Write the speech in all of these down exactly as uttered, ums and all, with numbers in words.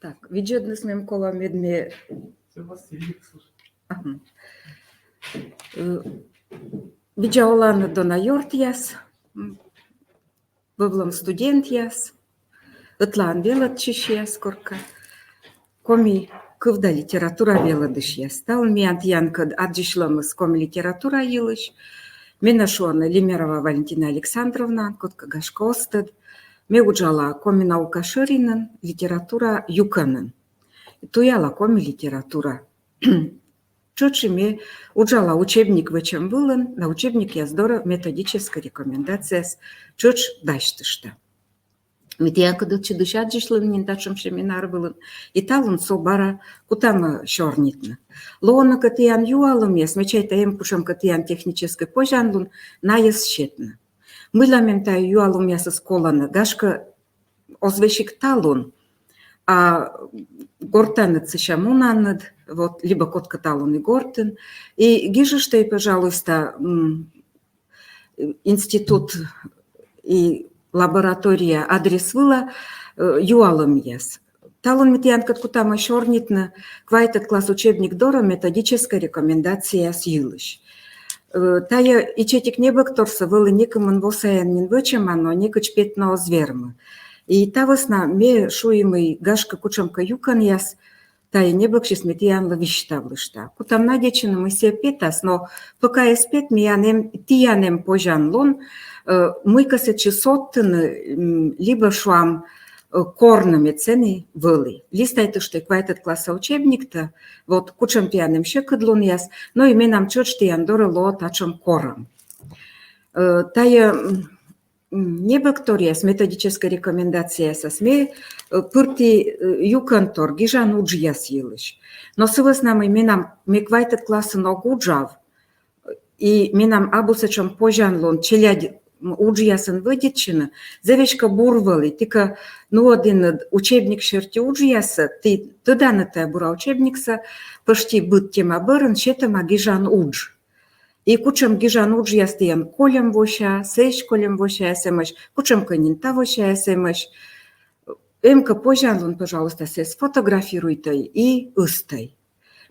Так, видзӧдныс мем колӧ, мед ме... Ага. Э, видза оланныд, дона ёртъяс, м, вӧвлӧм студентъяс, ӧтлаын велӧдчысьяс, коркӧ коми кыв да литература велӧдысьяс. Талун миян тіянкӧд аддзысьлӧмыс коми литература йылысь. Менӧ шуӧны Лимерова Валентина Александровна, кодкӧ, гашкӧ, оз тӧд. Ме уджала коми наука шӧринын, литература юкӧнын. Туяла коми литература. Тшӧтш и ме уджала учебник вӧчӧм вылын, да учебникъяс дорӧ методическӧй рекомендацияс тшӧтш дасьтышта. Ме тіянкӧд ӧтчыдысь аддзысьлі нин татшӧм семинар вылын, и талун со бара кутам сёрнитны. Лоӧны кӧ тіян юалӧмъяс, ме чайта, эм кутшӧмкӧ тіян техническӧй позянлун найӧс сетны. Мыйла мем тайӧ юалӧмъясыс колӧны? Гашкӧ, оз весиг талун, а гортаныд сэтшӧм унаныд, вот, либӧ кодкӧ талун и гортын. И гижыштӧй, пожалуйста, м, институт и лаборатория адрес вылӧ, э, юалӧмъяс. Талун ме тіянкӧд кутам сёрнитны квайтӧд класс учебник дорӧ методическӧй рекомендацияяс йылысь. Э, тайӧ ичӧтик небӧгторсӧ вӧлі некымын во сайын нин вӧчӧма, но некыдз петны оз вермы. И та вӧсна ме шуи, мый, гашкӧ, кутшӧмкӧ юкӧнъяс тайӧ небӧгсьыс ме тіянлы висьтавлышта. Кутам надейтчыны, мый сійӧ петас, но пока эз пет, миян эм, тіян эм позянлун, э, мыйкӧ сэтчӧ содтыны, м, либӧ, шуам, э, корны, мед сэні вӧлі. Листайтыштӧй квайтӧд класса учебниктӧ, вот, кутшӧм тіян эм сьӧкыдлунъяс, но и менам тшӧтш тіян дорӧ лоӧ татшӧм корӧм. Э, тайӧ, м, м, небӧгторъяс, методическӧй рекомендацияясас ме, э, пырті, э, юкӧнтор, гижан уджъяс йылысь. Но сы вӧсна, мый менам, ме квайтӧд классын ог уджав, и менам абу сэтшӧм позянлун челядь, м, уджъясын вӧдитчыны, зэв эськӧ бур вӧлі, ті кӧ нуӧдінныд учебник серти уджъяссӧ, ті тӧданныд, тайӧ бура учебниксӧ пӧшти быд тема бӧрын сетӧма гижан удж. И кутшӧм гижан уджъяс тіян кольӧм вося, сэсь кольӧм восяяс эмӧсь, кутшӧмкӧ нин тавосяяс эмӧсь. Эм кӧ позянлун, пожалуйста, сійӧс фотографируйтӧй и ыстӧй.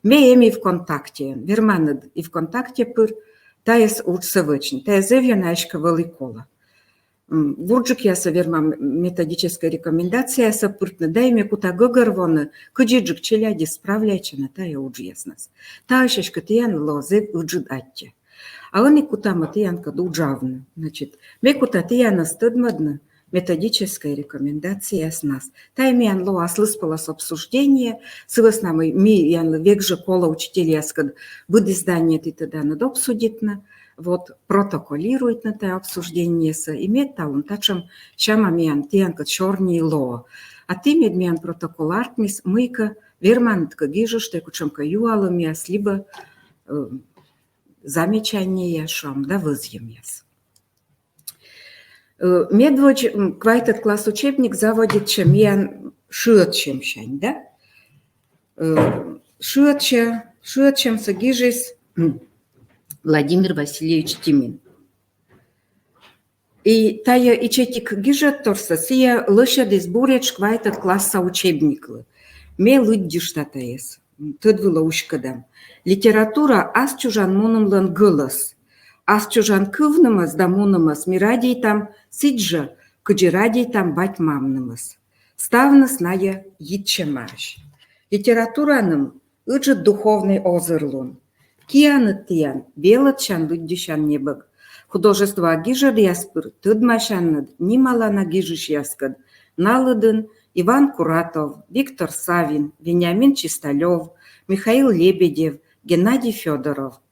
Ме эм и ВКонтакте, верманныд и ВКонтакте пыр тайӧс уджсӧ вӧчны. Тайӧ зэв ёна эськӧ вӧлі колӧ. М, бурджыкъясӧ верма м-, методическӧй рекомендацияясӧ пыртны, да и ме кута гӧгӧрвоны, кыдзиджык челядьыс справляйтчӧны тайӧ уджъяснас. Таысь эськӧ тіянлы лоӧ зэв ыджыд аттьӧ. А ӧні кутам тіянкӧд уджавны. Значит, ме кута тіянӧс тӧдмӧдны методическӧй рекомендацияяснас. Тайӧ миян лоӧ аслыспӧлӧс обсуждение, сы вӧсна мый миянлы век жӧ колӧ учительяскӧд быд издание, ті тӧданныд, обсудитны, вот, протоколируйтны тайӧ обсуждениесӧ, и мед талун татшӧм сяма миян тіянкӧд сёрни лоӧ. А ті мед миян протокол артмис, мыйкӧ верманныд кӧ гижыштӧй, кутшӧмкӧ юалӧмъяс либӧ, э, замечаниеяс, шуам, да вӧзйӧмъяс. Э, медводз, м, квайтӧд класс учебник заводитчӧ миян шыӧдчӧмсянь, да? Э, шыӧдчӧ, шыӧдчӧмсӧ гижис, м, Владимир Васильевич Тимин. И тайӧ ичӧтик гижӧдторсӧ сійӧ лӧсьӧдіс буретш квайтӧд класса учебниклы. Ме лыддьышта тайӧс, м, тӧд вылӧ уськӧдам. Литература — ас чужан мунымлӧн гӧлӧс. Ас чужан кывнымӧс да мунымӧс ми радейтам сідз жӧ, кыдзи радейтам бать-мамнымӧс. Ставныс найӧ йитчӧмаӧсь. Литератураным ыджыд духовнӧй озырлун. Кианыд тіян — велӧдчан, лыддьысян небӧг. Художествоа гижӧдъяс пыр тӧдмасянныд нималана гижысьяскӧд на лыдын Иван Куратов, Виктор Савин, Вениамин Чисталёв, Михаил Лебедев, Геннадий Фёдоров.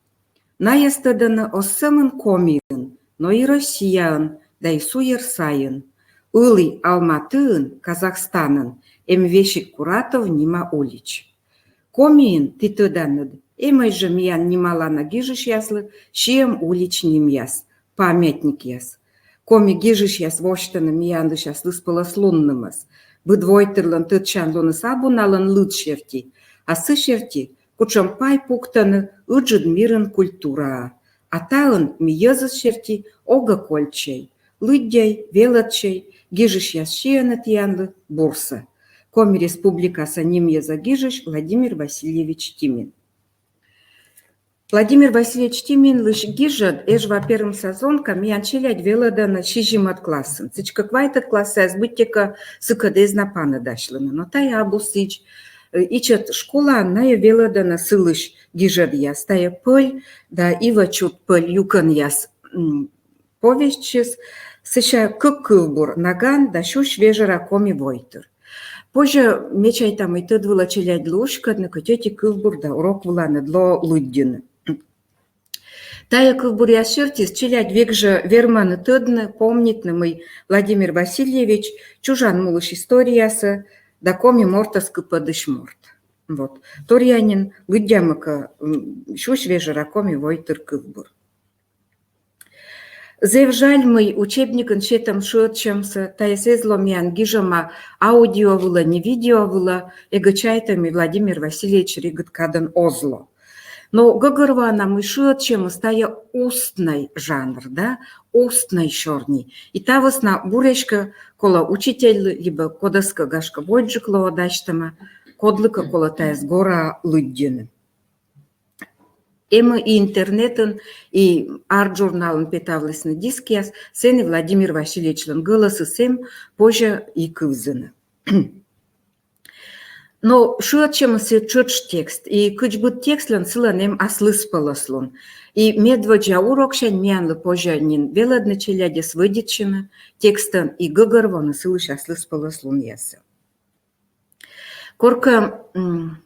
Найӧс тӧдӧны оз сӧмын Комиын, но и Россияын да и суйӧр сайын. Ылі Алматыын, Казахстанын, эм весиг Куратов нима улич. Комиын, ті тӧданныд, эмӧсь жӧ миян нималана гижысьяслы сиӧм улич нимъяс, памятникъяс. Коми гижысьяс восьтӧны миянлысь аслыспӧлӧс луннымӧс. Быд войтырлӧн тӧдчанлуныс абу налӧн лыд серти, а сы серти, кутшӧм пай пуктӧны ыджыд мирын культураӧ. А таын ми йӧзыс серти огӧ кольччӧй, лыддьӧй, велӧдчӧй, гижысьяс сиӧны тіянлы бурсӧ. Коми Республикаса нимъяса гижысь Владимир Васильевич Тимин. Владимир Васильевич Тиминлысь гижӧд «Эжва первый сезон» кӧ миян челядь велӧдӧны сизимӧд классын. Сідзкӧ, квайтӧд классас быттьӧкӧ сыкӧд эз на паныдасьлыны. Но тайӧ абу сідз. Э, ичӧт школаын найӧ велӧдӧны сылысь гижӧдъяс. Тайӧ «Пӧль да ивӧ чуд пӧль» юкӧнъяс, м, повестьыс, сэсся кык кывбур: «Наган» да «Сюсь вежӧра коми войтыр». Позьӧ, ме чайта, мый тӧд вылӧ челядьлы уськӧдны, кӧть ӧти кывбур да урок выланыд лоӧ лыддьыны. Тайӧ кывбуръяс серти челядь век жӧ вермӧны тӧдны, помнитны, мый Владимир Васильевич чужан мулысь историясӧ да коми мортӧс кыпӧдысь морт. Вот. Торъя нин лыддямӧ кӧ, м, «Сюсь вежӧра коми войтыр» кывбур. Зэв жаль, мый учебникын сетӧм шыӧдчӧмсӧ, тайӧс эз ло миян гижӧма аудио вылӧ ни видео вылӧ, эгӧ чайтӧй, мый Владимир Васильевич регыд кадӧн оз ло. Но гӧгӧрвоана, мый шыӧдчӧмыс — тайӧ устнӧй жанр, да, устнӧй сёрни. И та вӧсна бур эськӧ колӧ учительлы либӧ кодӧскӧ, гашкӧ, водзджык лоӧ дасьтӧма, кодлыкӧ колӧ тайӧс гораа лыддьыны. Эм и интернетын, и «Арт» журналын петавлісны дискъяс, сэні Владимир Васильевичлӧн гӧлӧсыс эм, позьӧ и кывзыны. Но шыӧдчӧмыс сійӧ тшӧтш текст, и кыдз быд текстлӧн, сылӧн эм аслыспӧлӧслун. И медводдза уроксянь миянлы позьӧ нин велӧдны челядьӧс, вӧдитчыны текстӧн и гӧгӧрвоны сылысь аслыспӧлӧслунъяссӧ. Коркӧ, м,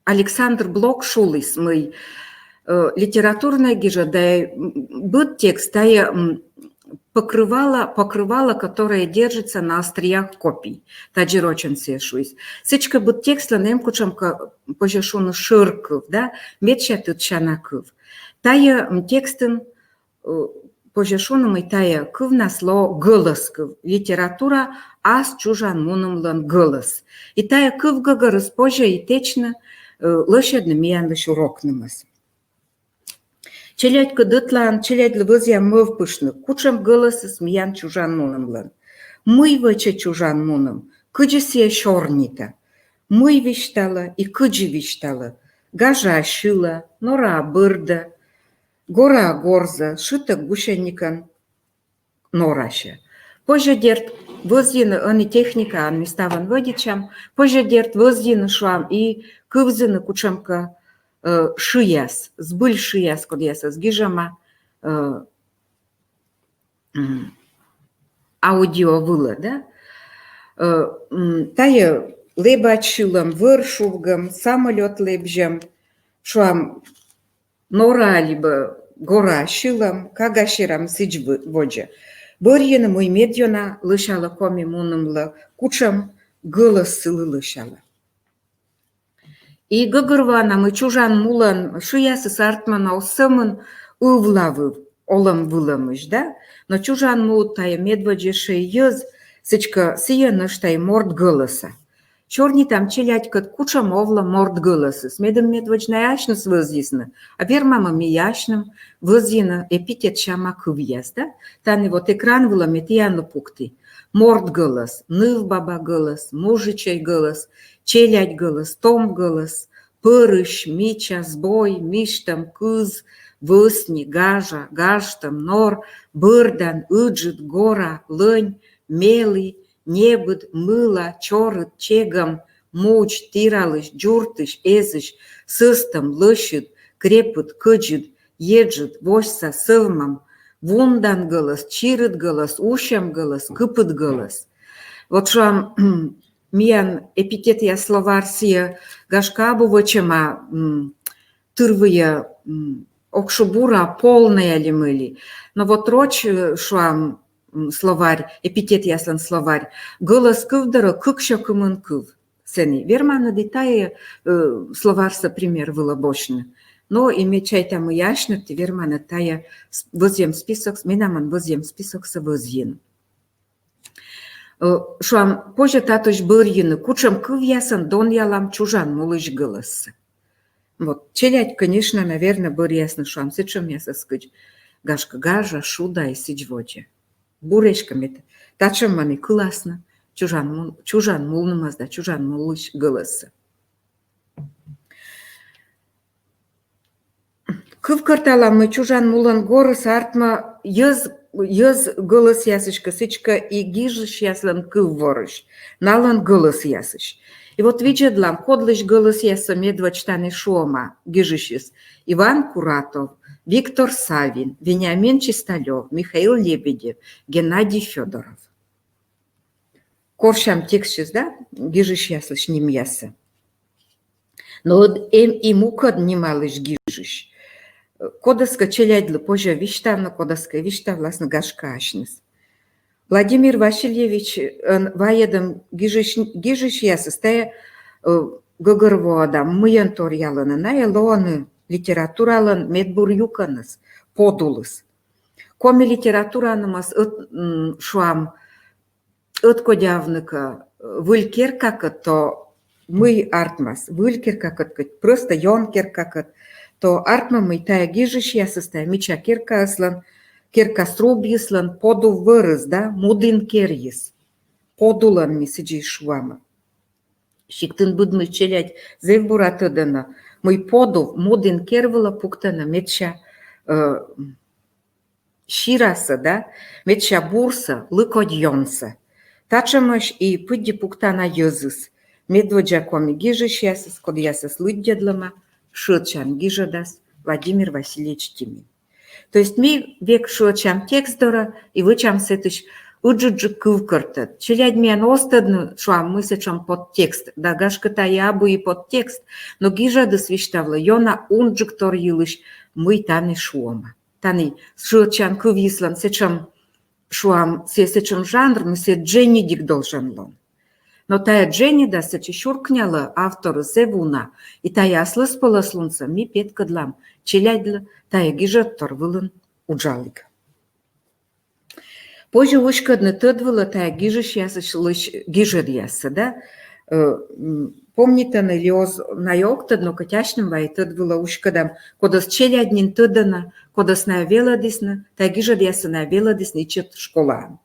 Александр Блок шуліс, мый, э, литературнӧй гижӧд да, м, быд текст — тайӧ, м, покрывало, покрывало, которое держится на остриях копий. Тадзи рочӧн сійӧ шуис. Сідзкӧ, быд текстлӧн эм кутшӧмкӧ, позьӧ шуны, шӧркыв, да, медся тӧдчана кыв. Тайӧ, м, текстын, э, позьӧ шуны, мый тайӧ кывнас лоӧ гӧлӧскыв, литература — ас чужан мунымлӧн гӧлӧс. И тайӧ кывгӧгӧрыс позьӧ и тэчны, э, лӧсьӧдны миянлысь урокнымӧс. Челядькӧд ӧтлаын челядьлы вӧзъям мӧвпыштны, кутшӧм гӧлӧсыс миян чужан мунымлӧн. Мый вӧчӧ чужан муным, кыдзи сійӧ сёрнитӧ, мый висьталӧ и кыдзи висьталӧ: гажаа сьылӧ, нораа бӧрдӧ, гораа горзӧ, шытӧ гусьӧникӧн норасьӧ. Позьӧ, дерт, вӧзйыны, ӧні техникаӧн ми ставӧн вӧдитчам, позьӧ, дерт, вӧзйыны, шуам, и кывзыны кутшӧмкӧ, э, шыяс, збыль шыяс, кодъясӧс гижӧма, э, м, аудио вылӧ, да? Э, м, тайӧ лэбач сьылӧм, вӧр шувгӧм, самолёт лэбзьӧм, шуам, нораа либӧ гораа сьылӧм, кага серам, сідз вӧ-, водзӧ. Бӧрйыны, мый медъёна лӧсялӧ коми мунымлы, кутшӧм гӧлӧс сылы лӧсялӧ. И гӧгӧрвоана, мый чужан мулӧн шыясыс артмӧны оз сӧмын ывлавыв олӧм-вылӧмысь, да? Но чужан му — тайӧ медводз ещӧ йӧз, сідзкӧ, сійӧ нӧшта и морт гӧлӧса. Сёрнитам челядькӧд, кутшӧм овлӧ морт гӧлӧсыс. Медым медводз найӧ асьныс вӧзйисны, а вермамӧ ми асьным вӧзйыны эпитет сяма кывъяс, да? Тані вот экран вылӧ ме тіянлы пукті. Морт гӧлӧс, нывбаба гӧлӧс, мужичӧй гӧлӧс, челядь гӧлӧс, том гӧлӧс, пӧрысь, мича, збой, мисьтӧм, кыз, вӧсни, гажа, гажтӧм, нор, бӧрдан, ыджыд, гора, лӧнь, мелі, небыд, мыла, чорыд, чегӧм, мудз, тіралысь, дзуртысь, эзысь, сӧстӧм, лӧсьыд, крепыд, кӧдзыд, еджыд, восьса, сӧвмӧм, вундан гӧлӧс, чирыд гӧлӧс, усьӧм гӧлӧс, кыпыд гӧлӧс. Вот, шуам, миян эпитетъяс словарь сійӧ, гашкӧ, абу вӧчӧма, м, тырвыйӧ, м, ог шу, бура, полнӧй али мый ли. Но вот роч, э, шуам, м, словарь, эпитетъяслӧн словарь, гӧлӧс кыв дорӧ кык сё кымын кыв. Сэні верманныд и тайӧ, э, словарьсӧ пример вылӧ босьтны. Но и ме чайта, мый асьныд ті верманныд тайӧ с-, вӧзйӧм список, менамӧн вӧзйӧм списоксӧ вӧзйыны. Э, шуам, позьӧ татысь бӧрйыны, кутшӧм кывъясӧн донъялам чужан мулысь гӧлӧссӧ. Вот, челядь, конечно, наверно, бӧръясны, шуам, сэтшӧмъясӧс кыдз, гашкӧ, гажа, шуда и сідз водзӧ. Бур эськӧ, мед татшӧмӧн и кыласны, чужан мул-, чужан мулнымӧс да чужан мулысь гӧлӧссӧ. Кывкӧрталам, мый чужан мулӧн горыс артмӧ йӧз, йӧз гӧлӧсъясысь кӧ, сідзкӧ и гижысьяслӧн кывворысь, налӧн гӧлӧсъясысь. И вот видзӧдлам, кодлысь гӧлӧсъяссӧ медводз тані шуӧма гижысьыс: Иван Куратов, Виктор Савин, Вениамин Чисталёв, Михаил Лебедев, Геннадий Фёдоров. Корсям текстсьыс, да, гижысьяслысь нимъяссӧ. Но ӧд эм и мукӧд нималысь гижысь, кодӧскӧ челядьлы позьӧ висьтавны, кодӧскӧ висьтавласны, гашкӧ, асьныс. Владимир Васильевич, э, вайӧдӧм гижысь, гижысьясыс, тайӧ, э, гӧгӧрвоӧдам, мыйӧн торъялӧны. Найӧ лоӧны литературалӧн медбур юкӧныс, подулыс. Коми литературанымӧс ӧт-, м, шуам, ӧткодявны кӧ, э, выль керкакӧд, то мый артмас? Выль керкакӧд кӧть, просто ён керкакӧд, то артмӧ, мый тайӧ гижысьясыс тайӧ мича керкаыслӧн, керка срубйыслӧн подув вӧрыс, да, Мудін керйыс. Подулӧн ми сідзи шуамӧ. Сиктын быдмысь челядь зэв бура тӧдӧны, мый подув Мудін кер вылӧ пуктӧны медся, э, сирасӧ, да, медся бурсӧ, лы кодь ёнсӧ. Татшӧмӧсь и пыдди пуктана йӧзыс. Медводдза коми гижысьясыс, кодъясӧс лыддьӧдлӧма шыӧдчан гижӧдас Владимир Васильевич Тимин. То есть ми век шыӧдчам текст дорӧ и вӧчам сэтысь ыджыдджык кывкӧртӧд. Челядь миян оз тӧдны, шуам, мый сэтшӧм подтекст, да, гашкӧ, тайӧ абу и подтекст, но гижӧдыс висьтавлӧ ёна унджык тор йылысь, мый тані шуӧма. Тані шыӧдчан кывйыслӧн сэтшӧм, шуам, сэ-, сэтшӧм жанр, мый сэ дженьыдик должен лоны. Но тайӧ дженьыдас сэтчӧ сюркнялӧ авторыс зэв уна, и тайӧ аслыспӧлӧслунсӧ ми петкӧдлам челядьлы тайӧ гижӧдтор вылын уджалігӧн. Позьӧ уськӧдны тӧд вылӧ тайӧ гижысьяслысь гижӧдъяссӧ, да? Э, м, помнитӧны ли оз, найӧ ог тӧд, но кӧть асьным вайӧ тӧд вылӧ уськӧдам, кодӧс челядь нин тӧдӧны, кодӧс найӧ велӧдісны, тайӧ гижӧдъяссӧ найӧ велӧдісны ичӧт школаын.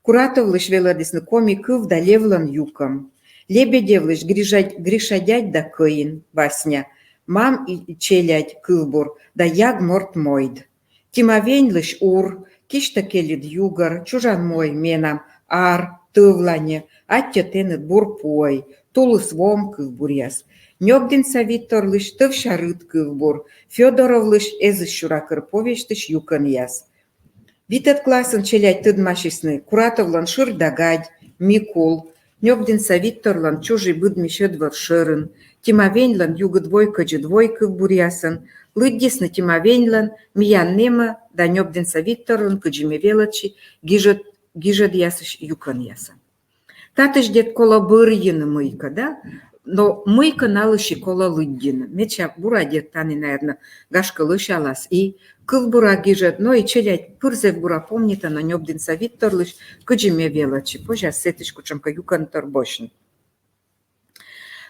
Куратовлысь велӧдісны «Коми кыв да левлӧн юкӧм». Лебедевлысь «Гриша-, Гриша дядь да кӧин» басня, «Мам и челядь» кывбур да «Яг морт мойд». Тима Веньлысь «Ур», «Кисьтӧ кельыд югӧр», «Чужан муӧй менам», «Ар», «Тӧвланьӧ», «Аттьӧ тэныд, бур пуӧй», «Тулыс вом» кывбуръяс. Нёбдінса Витторлысь «Тӧвся рыт» кывбур, Фёдоровлысь «Эзыссюракӧр» повестьысь юкӧнъяс. Витӧд классын челядь тӧдмасисны Куратовлӧн «Шыр да гадь», «Микул», Нёбдінса Витторлӧн «Чужи быдмысь ӧдвӧр шӧрын», Тима Веньлӧн «Югыд вой, кӧдзыд вой» кывбуръясӧн, лыддисны Тима Веньлӧн «Миян нэмӧ» да Нёбдінса Витторлӧн «Кыдзи ме велӧдчи» гижӧд-, гижӧдъясысь юкӧнъясӧн. Татысь, дерт, колӧ бӧрйыны мыйкӧ, да? Но мыйкӧ налысь и колӧ лыддьыны. Медся бура, дерт, тані, наверно, гашкӧ, лӧсялас и кывбура гижӧд, но и челядь пыр зэв бура помнитӧны Нёбдінса Витторлысь «Кыдзи ме велӧдчи». Позяс сэтысь кутшӧмкӧ юкӧнтор босьтны.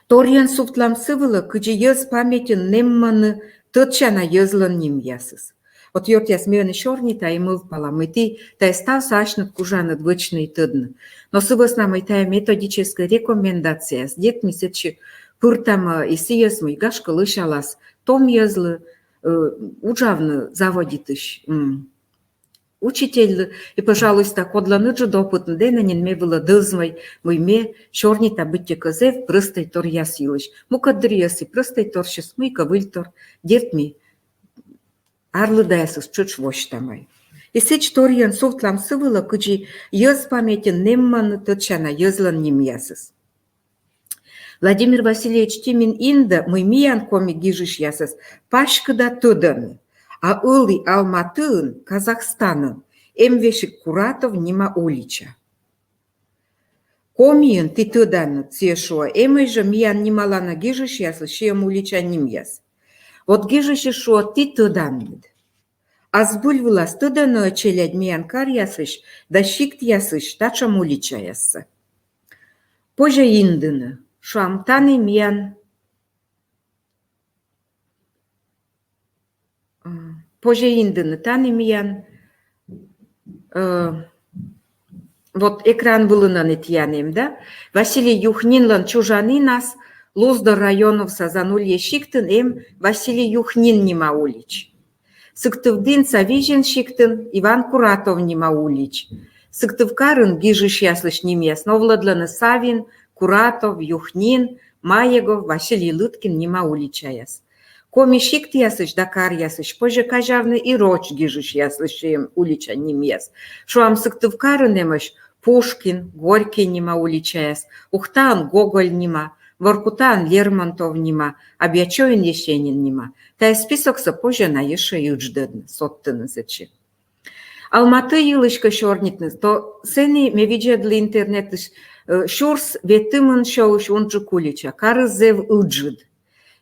Торйӧн сувтлам сы вылӧ, кыдзи йӧз паметьын нэммӧны тӧдчана йӧзлӧн нимъясыс. Вот, ёртъяс, ме ӧні сёрнита и мӧвпала, мый ті тайӧ ставсӧ асьныд кужанныд вӧчны и тӧдны. Но сы вӧсна, мый тайӧ методическӧй рекомендацияс, дерт, ми сэтчӧ пыртамӧ и сійӧс, мый, гашкӧ, лӧсялас том йӧзлы, э, уджавны заводитысь, м, учительлы, и, пожалуйста, кодлӧн ыджыд опытныд, ӧні нин ме вылӧ дӧзмӧй, мый ме сёрнита быттьӧкӧ зэв прӧстӧй торъяс йылысь. Мукӧддырйиыс и прӧстӧй торсьыс, мыйкӧ выльтор, дерт, ми арлыдаясыс тшӧтш восьтамӧй. И сэтчӧ торйӧн сувтлам сы вылӧ, кыдзи йӧз паметьын нэммӧны тӧдчана йӧзлӧн нимъясыс. Владимир Васильевич Тимин индӧ, мый миян коми гижысьясӧс паськыда тӧдӧны, а ылі Алматыын, Казахстанын, эм весиг Куратов нима улича. Комиын, ті тӧданныд, сійӧ шуӧ, эмӧсь жӧ миян нималана гижысьяслы сиӧм улича нимъяс. Вот гижысьыс шуӧ, ті тӧданныд. А збыль вылас тӧдӧны-ӧ челядь миян каръясысь да сиктъясысь татшӧм уличаяссӧ? Позьӧ индыны, шуам, тані миян, а, позьӧ индыны, тані миян, э, Вот экран вылын ӧні тіянӧн эм, да? Василий Юхнинлӧн чужанінас Луздор районовса Занулье сиктын эм Василий Юхнин нима улич. Сыктывдінса Визин сиктын Иван Куратов нима улич. Сыктывкарын гижысьяслысь нимъяс новлӧдлӧны: Савин, Куратов, Юхнин, Маегов, Василий Лыткин нима уличаяс. Коми сиктъясысь да каръясысь позьӧ казявны и роч гижысьяслысь сійӧ улича нимъяс. Шуам, Сыктывкарын эмӧсь Пушкин, Горький нима уличаяс, Ухтаын Гоголь нима, Воркутаын Лермонтов нима, Абъячойын Есенин нима. Тайӧ списоксӧ позьӧ на ещӧ и ыдждӧдны, содтыны сэтчӧ. Алматы йылысь кӧ сёрнитны, то сэні ме видзӧдлі интернетысь, э, сюрс ветымын сёысь унджык улича, карыс зэв ыджыд.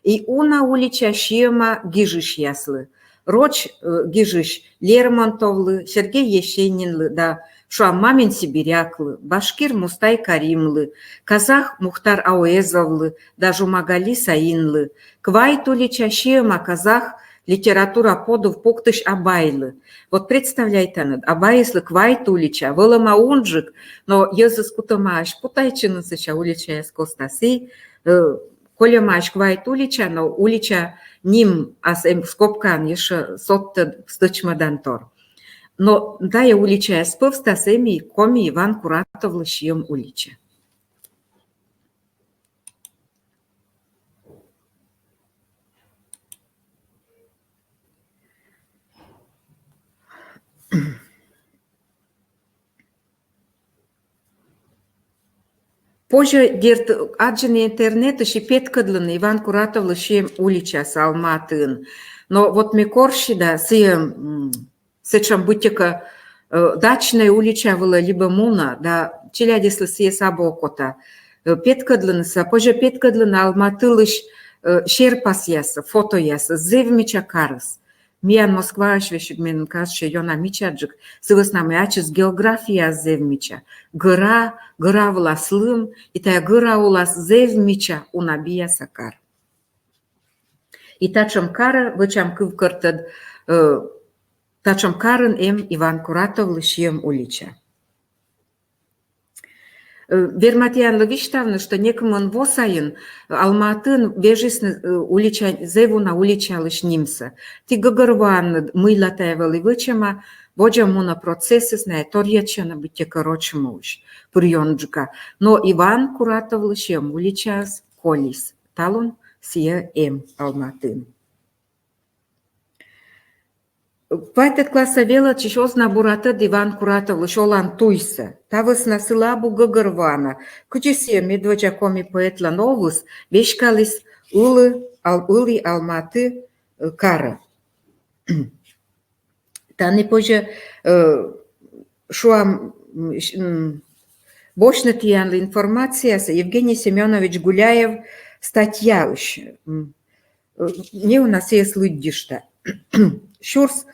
И уна улича сиӧма гижысьяслы. Роч, э, гижысь Лермонтовлы, Сергей Есенинлы да, шуам, Мамин сибиряклы, башкир Мустай Каримлы, казах Мухтар Ауэзовлы да Жумагали Саинлы. Квайт улича сиӧма казах литература подув пуктысь Абайлы. Вот представляйтанныд, Абайыслы квайт улича, вӧлӧма унджык, но йӧзыс кутӧмаӧсь путайтчыны сэсся уличаяс костас и, э, кольӧмаӧсь квайт улича, но улича нимас эм скобкаӧн ещӧ содтӧд стӧчмӧдан тор. Но тайӧ уличаяс пӧвстас эм и коми Иван Куратовлы сиӧм улича. Позьӧ, дерт, аддзыны интернетысь и петкӧдлыны Иван Куратовлы сиӧм уличасӧ Алматыын. Но вот ме корси да, сійӧ, м, сэтшӧм быттьӧкӧ, э, дачнӧй улича вылӧ либӧ мунӧ, да челядьыслы сійӧс абу окота, э, петкӧдлынысӧ, позьӧ петкӧдлыны Алматылысь, э, серпасъяссӧ, фотояссӧ, зэв мича карыс. Миян Москваысь весиг, мен кажитчӧ, ёна мичаджык, сы вӧсна мый ачыс географияыс зэв мича. Гӧра, гӧра вылас лым, и тайӧ гӧра улас зэв мича уна бияса кар. И татшӧм карӧ, вӧчам кывкӧртӧд, э, татшӧм карын эм Иван Куратовлы сиӧм улича. Э, верма тіянлы висьтавны, что некымын во сайын Алматыын вежисны, э, улича, зэв уна уличалысь нимсӧ. Ті гӧгӧрвоанныд, мыйла тайӧ вӧлі вӧчӧма, водзӧ мунӧ процессыс, найӧ торйӧдчӧны быттьӧкӧ Рочмуысь пыр ёнджыка. Но Иван Куратовлы сиӧм уличаыс колис. Талун сійӧ эм Алматыын. Квайтӧд класса велӧдчысь оз на бура тӧд Иван Куратовлысь олан туйсӧ. Та вӧсна сылы абу гӧгӧрвоана, кыдзи сійӧ, медводдза коми поэтлӧн овыс, веськаліс ылі, ал-, ылі Алматы, э, карӧ. Тані позьӧ, э, шуам, м, щ-, м, босьтны тіянлы информациясӧ Евгений Семёнович Гуляев статьяысь. М, э, неуна сійӧс лыддьышта. Сюрс,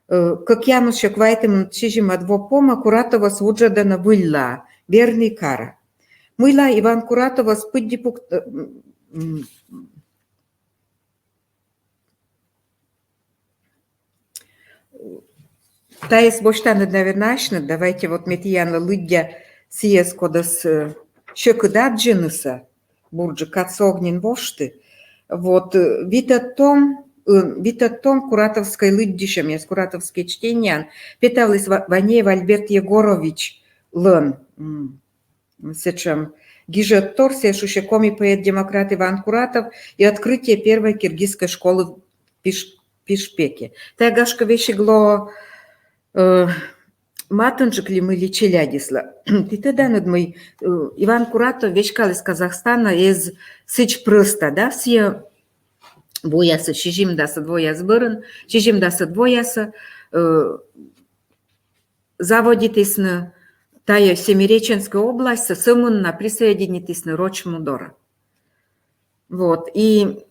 э, кӧкъямыссё квайтымын сизимӧд во помӧ Куратовӧс вуджӧдӧны выльлаӧ, Верный карӧ. Мыйла Иван Куратовӧс пыдди пукт-, э, м, м, Тайӧс босьтанныд, наверно, асьныд. Давайте вот ме тіянлы лыддя сійӧс, кодӧс, э, сьӧкыд аддзынысӧ, бурджык кадсӧ ог нин вошты. Вот, э, витӧд том, э, витӧд том куратовскӧй лыддьысьӧмъяс, куратовскӧй чтениеяс петавліс Ва-, Ванеев Альберт Егоровичлӧн, м, сэтшӧм гижӧдтор, сійӧ шусьӧ «Коми поэт-демократ Иван Куратов и открытие первой киргизской школы в Пиш-, Пишпеке». Тайӧ, гашкӧ, весиг лоӧ, э, матынджык ли мый ли челядьыслы. Ті тӧданныд, мый, э, Иван Куратов веськаліс Казахстанӧ эз сідз прӧста, да, сійӧ воясӧ, сизимдасӧд вояс бӧрын, сизимдасӧд воясӧ, э, заводитісны тайӧ Семиреченскӧй областьсӧ, сӧмын на присоединитісны Рочму дорӧ. Вот, и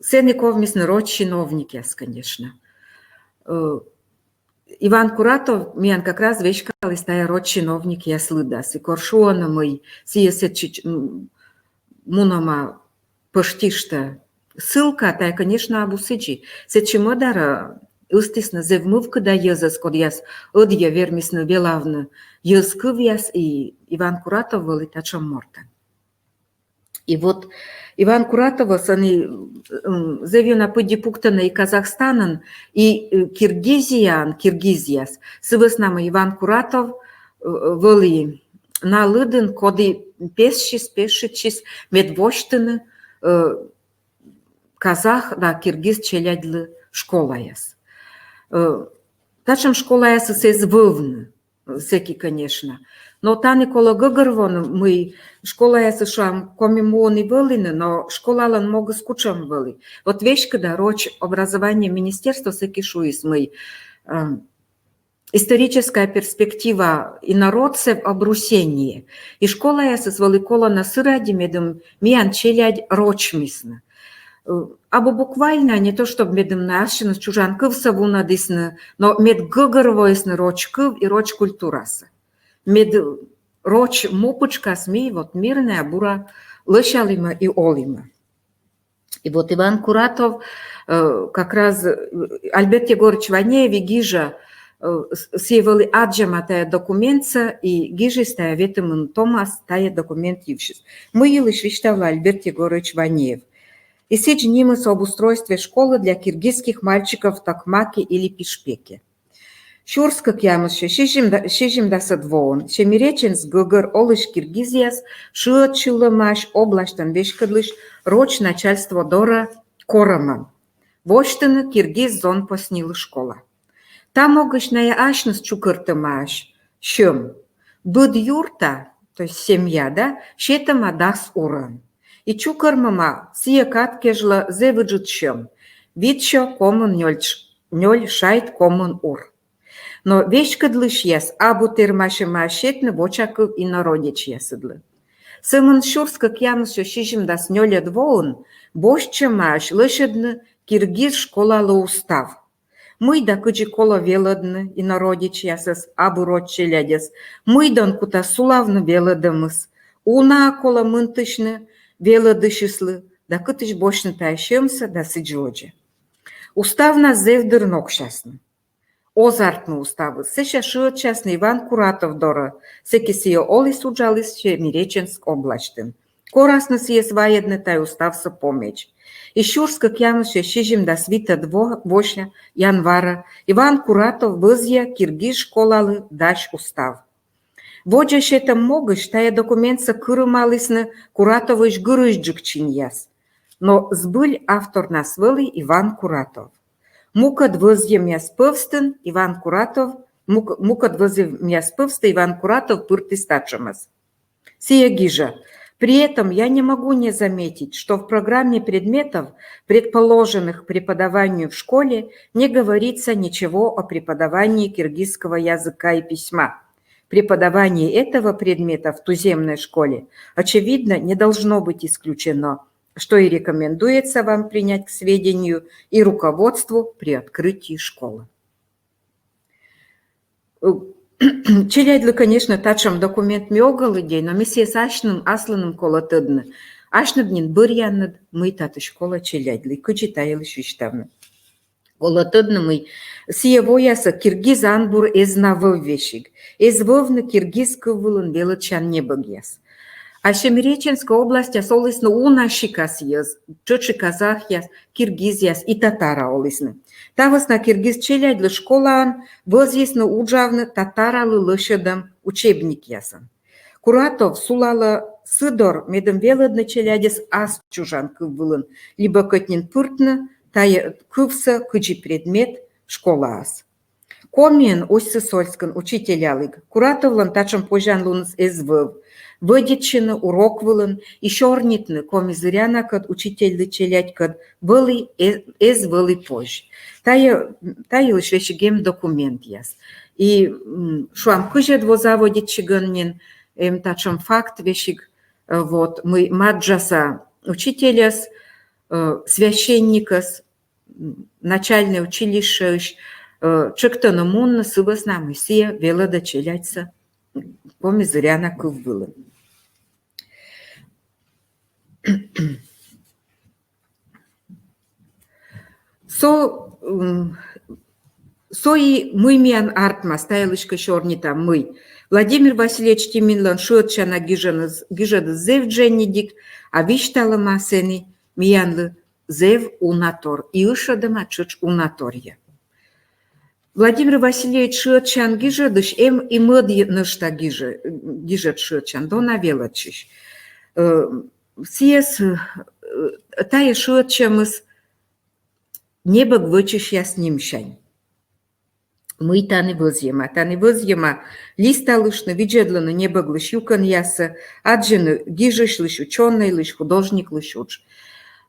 сэні ковмисны роч чиновникъяс, конечно. Э, Иван Куратов миян как раз веськаліс тайӧ роч чиновникъяс лыдас. И кор шуӧны, мый сійӧ сэтчӧ, м, мунӧма пӧшти что ссылка, тайӧ, конечно, абу сідзи. Сэтчӧ мӧдарӧ ыстісны зэв мывкыда йӧзӧс, кодъяс ӧдйӧ вермисны велавны йӧз кывъяс, и Иван Куратов вӧлі татшӧм мортӧн. И вот Иван Куратовӧс ӧні, м, зэв ёна пыдди пуктӧны и Казахстанын, и, э, Киргизияын, киргизъяс. Сы вӧсна мый Иван Куратов, э, вӧлі на лыдын, коді пессис, пешитчис, мед восьтыны, э, казах да киргиз челядьлы школаяс. Э, татшӧм школаясыс эз вӧвны, сэки, конечно. Но тані колӧ гӧгӧрвоны, мый школаясыс, шуам, Коми муын и вӧліны, но школалӧн могыс кутшӧм вӧлі. Вот веськыда роч образования министерство сэки шуис, мый, э, историческая перспектива инородцев — обрусение. И школаясыс вӧлі колӧны сы ради, медым миян челядь рочмисны. Э, абу буквально, не то чтоб медым на ассьыныс чужан кывсӧ вунӧдісны, но мед гӧгӧрвоисны роч кыв и роч культурасӧ. Мед роч му пытшкас ми вот мирнӧя, бура лӧсялімӧ и олімӧ. И вот Иван Куратов, э, как раз, э, Альберт Егорыч Ванеев и гижӧ, э, с-, сійӧ вӧлі аддзӧма тайӧ документсӧ и гижис тайӧ ветымын томас тайӧ документ йывсьыс. Мый йылысь висьталӧ Альберт Егорыч Ванеев. И сідз нимыс об устройстве школы для киргизских мальчиков в Токмаке или Пишпеке. Сюрс кӧкъямыссё сизимда-, сизимдасӧд воын Семиреченск гӧгӧр олысь киргизъяс шыӧдчылӧмаӧсь обласьтӧн веськӧдлысь роч начальство дорӧ корӧмӧн восьтыны киргиз зонпоснилы школа. Та могысь найӧ асьныс чукӧртӧмаӧсь сьӧм. Быд юрта, то есть семья, да, сетӧма дас урӧн. И чукӧрмӧма сійӧ кад кежлӧ зэв ыджыд сьӧм: витсё комын нёль ш-, нёль шайт комын ур. Но веськӧдлысьяс абу тэрмасьӧмаӧсь сетны вочакыв инородечьясыдлы. Сӧмын сюрс кӧкъямыссё сизимдас нёльӧд воын босьтчӧмаӧсь лӧсьӧдны киргиз школалы устав. Мый да кыдзи колӧ велӧдны инородечьясӧс, абу роч челядьӧс, мыйдӧн кутас сулавны велӧдӧмыс, уна-ӧ колӧ мынтысьны велӧдысьыслы да кытысь босьтны тайӧ сьӧмсӧ да сідз водзӧ. Уставнас зэвдыр ноксясны. Оз артмы уставыс. Сэсся шыӧдчасны Иван Куратов дорӧ, сэки сійӧ оліс, уджаліс Семиреченск обласьтын. Корасны сійӧс вайӧдны тайӧ уставсӧ помӧдз. И сюрс кӧкъямыссё сизимдас витӧд во-, вося январӧ Иван Куратов вӧзйӧ киргиз школалы дась устав. Водзӧ сетӧм могысь тайӧ документсӧ кырымалісны Куратовысь гырысьджык чиньяс. Но збыль авторнас вӧлі Иван Куратов. Мукӧд вӧзйӧмъяс пӧвстын Иван Куратов, мук-, мукӧд вӧзйӧмъяс пӧвстӧ Иван Куратов пыртіс татшӧмӧс. Сійӧ гижӧ: «При этом я не могу не заметить, что в программе предметов, предположенных к преподаванию в школе, не говорится ничего о преподавании киргизского языка и письма. Преподавание этого предмета в туземной школе, очевидно, не должно быть исключено, что и рекомендуется вам принять к сведению и руководству при открытии школы». Э, челядьлы, конечно, татшӧм документ ми ог лыддьӧй, но ми сійӧс асьным, аслыным колӧ тӧдны. Асьныд нин бӧръянныд, мый татысь колӧ челядьлы, кыдзи та йылысь висьтавны. Колӧ тӧдны, мый сійӧ воясӧ киргиз анбур эз на вӧв весиг, эз вӧвны киргиз кыв вылын велӧдчан небӧгъяс. А Семиреченскӧй областяс олісны уна сикас йӧз, тшӧтш и казахъяс, киргизъяс и татара олісны. Та вӧсна киргиз челядьлы школаын вӧзйисны уджавны татаралы лӧсьӧдӧм учебникъясӧн. Куратов сулалӧ сы дор, медым велӧдны челядьыс ас чужан кыв вылын, либӧ кӧть нин пыртны тайӧ кывсӧ кыдзи предмет школаас. Комиын, Усть-Сысольскын учителяліг Куратовлӧн татшӧм позянлуныс эз вӧв. Вӧдитчыны урок вылын и сёрнитны коми зырянкӧд, учительлы, челядькӧд вӧлі э-, эз вӧлі позь. Тайӧ, та йылысь весиг эм документъяс. И, м, шуам, кызьӧд во заводитчигӧн нин эм татшӧм факт весиг, э, вот, мый маджаса учительӧс, э, священникӧс, м, начальнӧй училищеысь, э, тшӧктӧны мунны сы вӧсна, мый сійӧ велӧдӧ челядьсӧ коми зыряна кыв вылын. Со, м, Со и мый миян артмас, та йылысь кӧ сёрнитам, мый. Владимир Васильевич Тиминлӧн шыӧдчана гижӧдыс, гижӧдыс зэв дженьыдик, а висьталӧма сэні миянлы зэв уна тор. И ышӧдӧма тшӧтш уна торъя. Владимир Васильевич шыӧдчан гижӧдысь эм и мӧд нӧшта гижӧ-, гижӧд шыӧдчан, «Дона велӧдчысь». Э, сійӧс, э, тайӧ шыӧдчӧмыс небӧг вӧчысьяс нимсянь. Мый тані вӧзйӧма? Тані вӧзйӧма листалыштны, видзӧдлыны небӧглысь юкӧнъяссӧ, аддзыны гижысьлысь, учёнӧйлысь, художниклысь удж.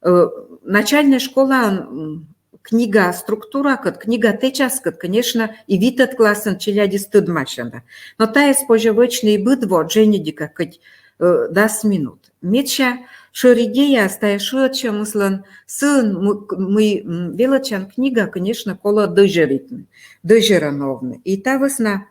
Э, начальнӧй школаын, м, книга структуракӧд, книга тэчаскӧд, конечно, и витӧд классын челядьыс тӧдмасьӧны. Но тайӧс позьӧ вӧчны и быд во дженьыдика, кӧть, э, дас минут. Медся шӧр идеяыс тайӧ шыӧдчӧмыслӧн сыын, м-, мый, м, велӧдчан книга, конечно, колӧ дӧзьӧритны, дӧзьӧрӧн овны. И та вӧсна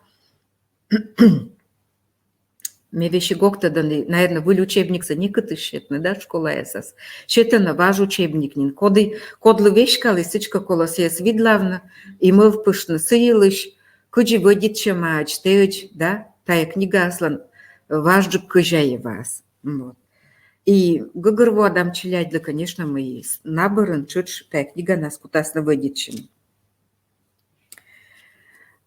ме весиг ог тӧд, наверно, выль учебниксӧ некытысь сетны, да, школаясас. Сетӧны важ учебник нин. Коді, кодлы веськалі, сідзкӧ колӧ сійӧс видлавны и мӧвпыштны сы йылысь, кыдзи вӧдитчӧмаӧдз тэӧдз, да, тайӧ книгаыслӧн, э, важджык кӧзяеваыс. Вот. И гӧгӧрвоадам челядьлы, конечно, мый на бӧрын тшӧтш тайӧ книганас кутасны вӧдитчыны.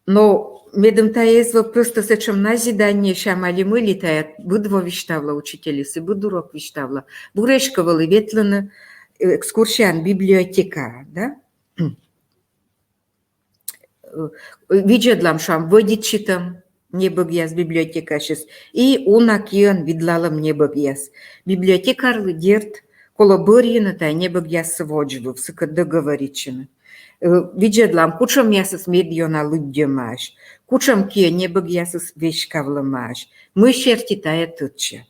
Но медым тайӧ эз вӧв просто сэтшӧм назидание сям али мый ли, тайӧ быд во висьтавла учительыс и быд урок висьтавла. Бур эськӧ вӧлі ветлыны, э, экскурсияӧн библиотекаӧ, да? Э, видзӧдлам, шуам, вӧдитчытӧм небӧгъяс библиотекасьыс и уна киӧн видлалӧм небӧгъяс. Библиотекарьлы, дерт, колӧ бӧрйыны тайӧ небӧгъяссӧ водзвыв, сыкӧд договоритчыны. Э, видзӧдлам, кутшӧмъясыс медъёна лыддьӧмаӧсь, кутшӧм киӧ небӧгъясыс веськавлӧмаӧсь, мый серти тайӧ тӧдчӧ.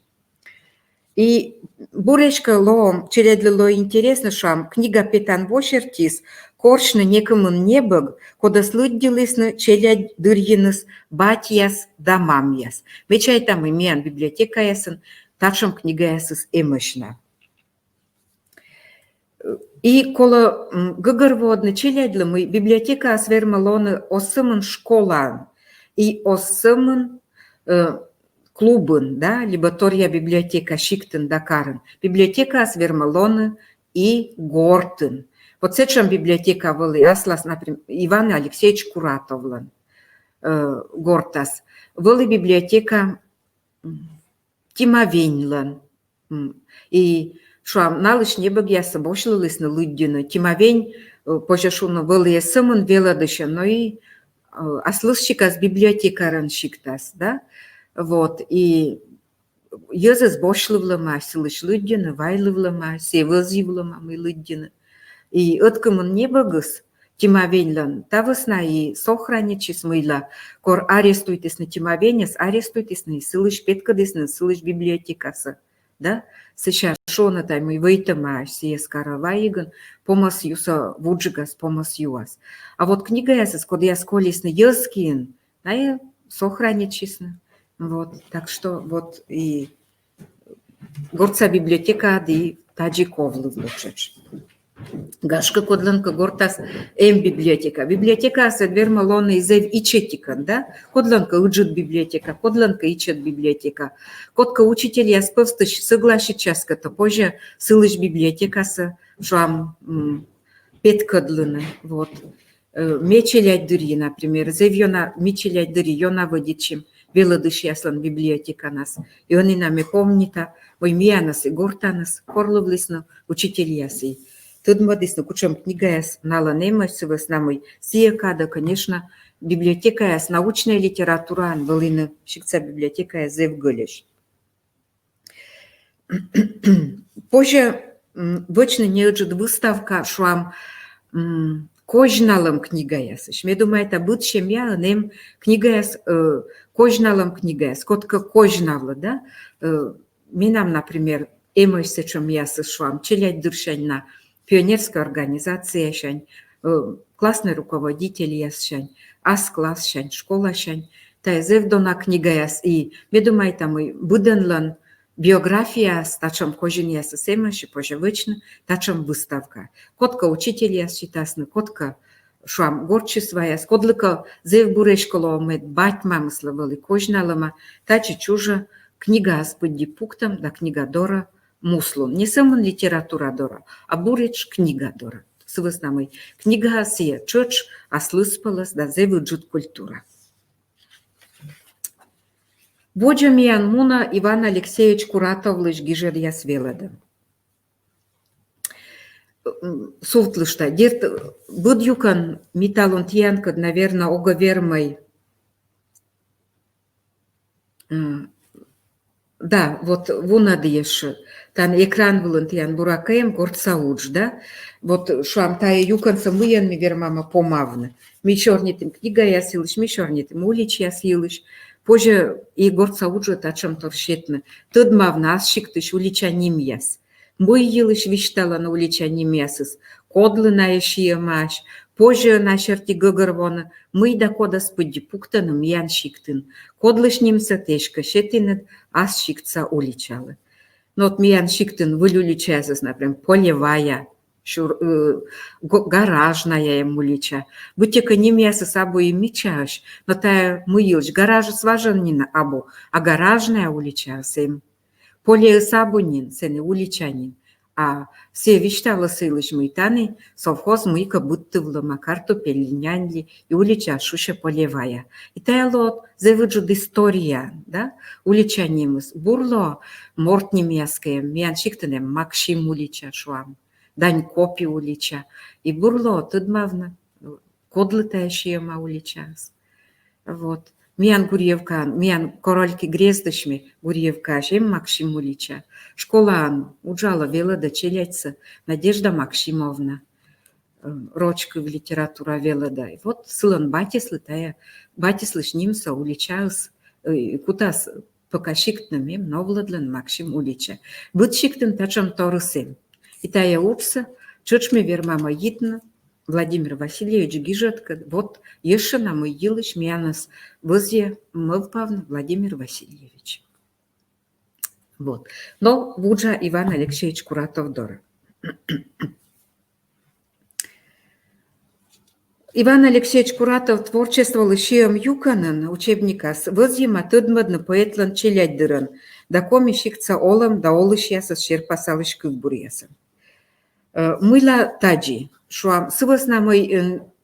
И бур эськӧ лоӧ, челядьлы лоӧ интереснӧ, шуам, книга петан во сертиыс корсьны некымын небӧг, кодӧс лыддьылісны челядь дырйиныс батьяс да мамъяс. Ме чайта, мый миян библиотекаясын татшӧм книгаясыс эмӧсь на. И колӧ, м, гӧгӧрвоӧдны челядьлы, мый библиотекаыс вермӧ лоны оз сӧмын школаын и оз сӧмын, э, клубын, да, либӧ торъя библиотека сиктын да карын. Библиотекаыс вермӧ лоны и гортын. Вот сэтшӧм библиотека вӧлі аслас, например, Иван Алексеевич Куратовлӧн, э, гортас. Вӧлі библиотека, м, Тимавеньлӧн. М, и, шуам, налысь небӧгъяссӧ босьлылісны лыддьыны. Тимавень, э, позьӧ шуны, вӧлі эз сӧмын велӧдысьӧн, но и, э, аслыссикас библиотекарӧн сиктас, да? Вот, и йӧзыс босьлывлӧмаӧсь сылысь лыддьыны, вайлывлӧмаӧсь, сійӧ вӧзйывлӧма, мый лыддьыны. И ӧткымын небӧгыс Тимавеньлӧн та вӧсна и сохранитчис, мыйла, кор арестуйтісны Тимавеньӧс, арестуйтісны и сылысь петкӧдісны сылысь библиотекасӧ. Да? Сэсся шуӧны тай, мый вӧйтӧмаӧсь сійӧс Караваигын, помӧс юсӧ вуджигас, помӧс юас. А вот книгаясыс, кодъяс колисны йӧз киын, найӧ сохранитчисны. Вот, так что вот и гортса библиотекаад и тадзи ковлывлӧ тшӧтш. Гашкӧ, кодлӧнкӧ гортас эм библиотека. Библиотекаыс ӧд вермӧ лоны и зэв ичӧтикӧн, да? Кодлӧнкӧ ыджыд библиотека, кодлӧнкӧ ичӧт библиотека. Кодкӧ учительяс пӧвстысь сӧгласитчас кӧ, то позьӧ сылысь библиотекасӧ, шуам, м, петкӧдлыны. Вот. Э, ме челядь дырйи, например, зэв ёна, ми челядь дырйи ёна вӧдитчим велӧдысьяслӧн библиотеканас. И ӧні на ме помнита, мый миянӧс и гортаныс корлывлісны учительяс и тӧдмӧдісны, кутшӧм книгаяс налӧн эмӧсь, сы вӧсна мый сійӧ кадӧ, конечно, библиотекаяс научнӧй литератураӧн вӧліны сиктса библиотекаяс зэв гӧльӧсь. Позьӧ, м, вӧчны неыджыд выставка, шуам, м, козьналӧм книгаясысь. Ме думайта, быд семьяын эм книгаяс, э, козьналӧм книгаяс, кодкӧ козьнавлӧ, да? Э, менам, например, эмӧсь сэтшӧмъясыс, шуам, челядь дырсянь на, пионерскӧй организациясянь, э, класснӧй руководительяссянь, ас классянь, школасянь. Тайӧ зэв дона книгаяс, и ме думайта, мый быдӧнлӧн биографияас, татшӧм козинъясыс эмӧсь, и позьӧ вӧчны татшӧм выставка. Кодкӧ учительяс сетасны, кодкӧ, шуам, гортчис ваяс, кодлыкӧ зэв бур эськӧ лоӧ, мый бать-мамыслы вӧлі козьналӧма, тадзи чужӧ книгаыс пыдди пуктӧм да книга дорӧ муслун. Не сӧмын литература дорӧ, а буретш книга дорӧ. Сы вӧсна мый книга сійӧ тшӧтш аслыспӧлӧс да зэв ыджыд культура. Водзӧ миян мунӧ Иван Алексеевич Куратовлысь гижӧдъяс велӧдӧ. Сувтлышта. Дерт, быд юкӧн ми талун тіянкӧд, наверно, ог вермӧй. М, да, вот вунӧді ещӧ. Тані экран вылын тіян, буракӧ, эм «Гортса удж», да? Вот, шуам, тайӧ юкӧнсӧ мыйӧн ми вермамӧ помавны? Ми сёрнитім книгаяс йылысь, ми сёрнитім уличаяс йылысь. Позьӧ и «Гортса уджӧ» татшӧмтор сетны. Тӧдмавны ас сиктысь улича нимъяс. Мый йылысь висьталӧны улича нимъясыс, кодлы найӧ сиӧмаӧсь, позьӧ на серти гӧгӧрвоны, мый да кодӧс пыдди пуктӧны миян сиктын, кодлысь нимсӧ тэ эськӧ сетінныд ас сиктса уличалы. Но вот миян сиктын выль уличаясыс, например, Полевая, сюр-, э, го-, Гаражная эм улича. Быттьӧкӧ нимъясыс абу и мичаӧсь, но тайӧ мый йылысь? Гаражыс важӧн нин абу, а Гаражная уличаыс эм. Полеыс абу нин, сэні улича нин. А сійӧ висьталӧ сы йылысь, мый тані совхоз мыйкӧ быдтывлӧма, картупель ли, нянь ли, и уличаыс шусьӧ Полевая. И тайӧ лоӧ зэв ыджыд история, да? Улича нимыс. Бур лоӧ морт нимъяс кӧ эм, миян сиктын эм Максим улича, шуам, Данькопи улича. И бур лоӧ тӧдмавны, кодлы тайӧ сиӧма уличаыс. Вот. Миян Гурьевкаын, миян Корольки грездысь ме, Гурьевкаысь эм Максим улича. Школаын уджалӧ, велӧдӧ челядьсӧ Надежда Максимовна, э, роч кыв, литература велӧдӧ. И вот сылӧн батьыслы тайӧ, батьыслысь нимсӧ уличаыс, э, кутас, пока сиктын эм, новлӧдлӧны Максим улича. Быд сиктын татшӧмторыс эм. И тайӧ уджсӧ тшӧтш ми вермамӧ йитны Владимир Васильевич гижӧдкӧд. Вот ещӧ на мый йылысь миянӧс вӧзйӧ мӧвпавны Владимир Васильевич. Вот. Но вуджа Иван Алексеевич Куратов дорӧ. Иван Алексеевич Куратов творчестволы сиӧм юкӧнын учебникас вӧзйӧма тӧдмӧдны поэтлӧн челядьдырӧн да коми сиктса олӧм да олысьясӧс серпасалысь кывбуръясӧн. Э, мыйла тадзи, шуам, сы вӧсна мый,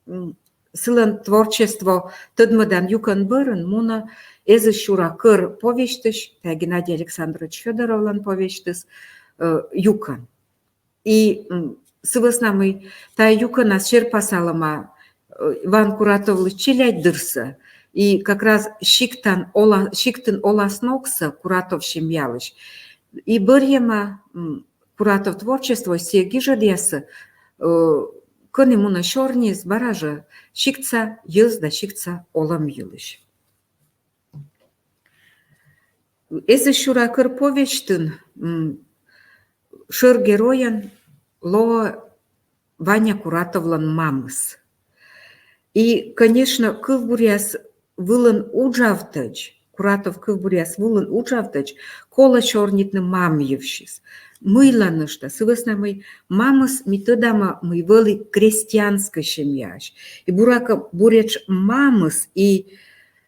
м, сылӧн творчество тӧдмӧдан юкӧн бӧрын мунӧ «Эзыссюра кӧр» повестьысь, тайӧ Геннадий Александрович Фёдоровлӧн повестьыс, э, юкӧн. И, м, сы вӧсна мый тайӧ юкӧнас серпасалӧма, э, Иван Куратовлысь челядьдырсӧ, и как раз сиктан ола-, сиктын оласногсӧ Куратов семьялысь. И бӧрйӧма, м, Куратов творчествоысь сійӧ гижӧдъяссӧ, э, кӧні мунӧ сёрниыс, бара жӧ, сиктса йӧз да сиктса олӧм йылысь. «Эзыссюра кӧр» повестьын, м, шӧр геройӧн лоӧ Ваня Куратовлӧн мамыс. И, конечно, кывбуръяс вылын уджавтӧдз, Куратов кывбуръяс вылын уджавтӧдз колӧ сёрнитны мам йывсьыс. Мыйла нӧшта? Сы вӧсна мый мамыс, ми тӧдамӧ, мый вӧлі крестьянскӧй семьяысь. И, буракӧ, буретш мамыс и,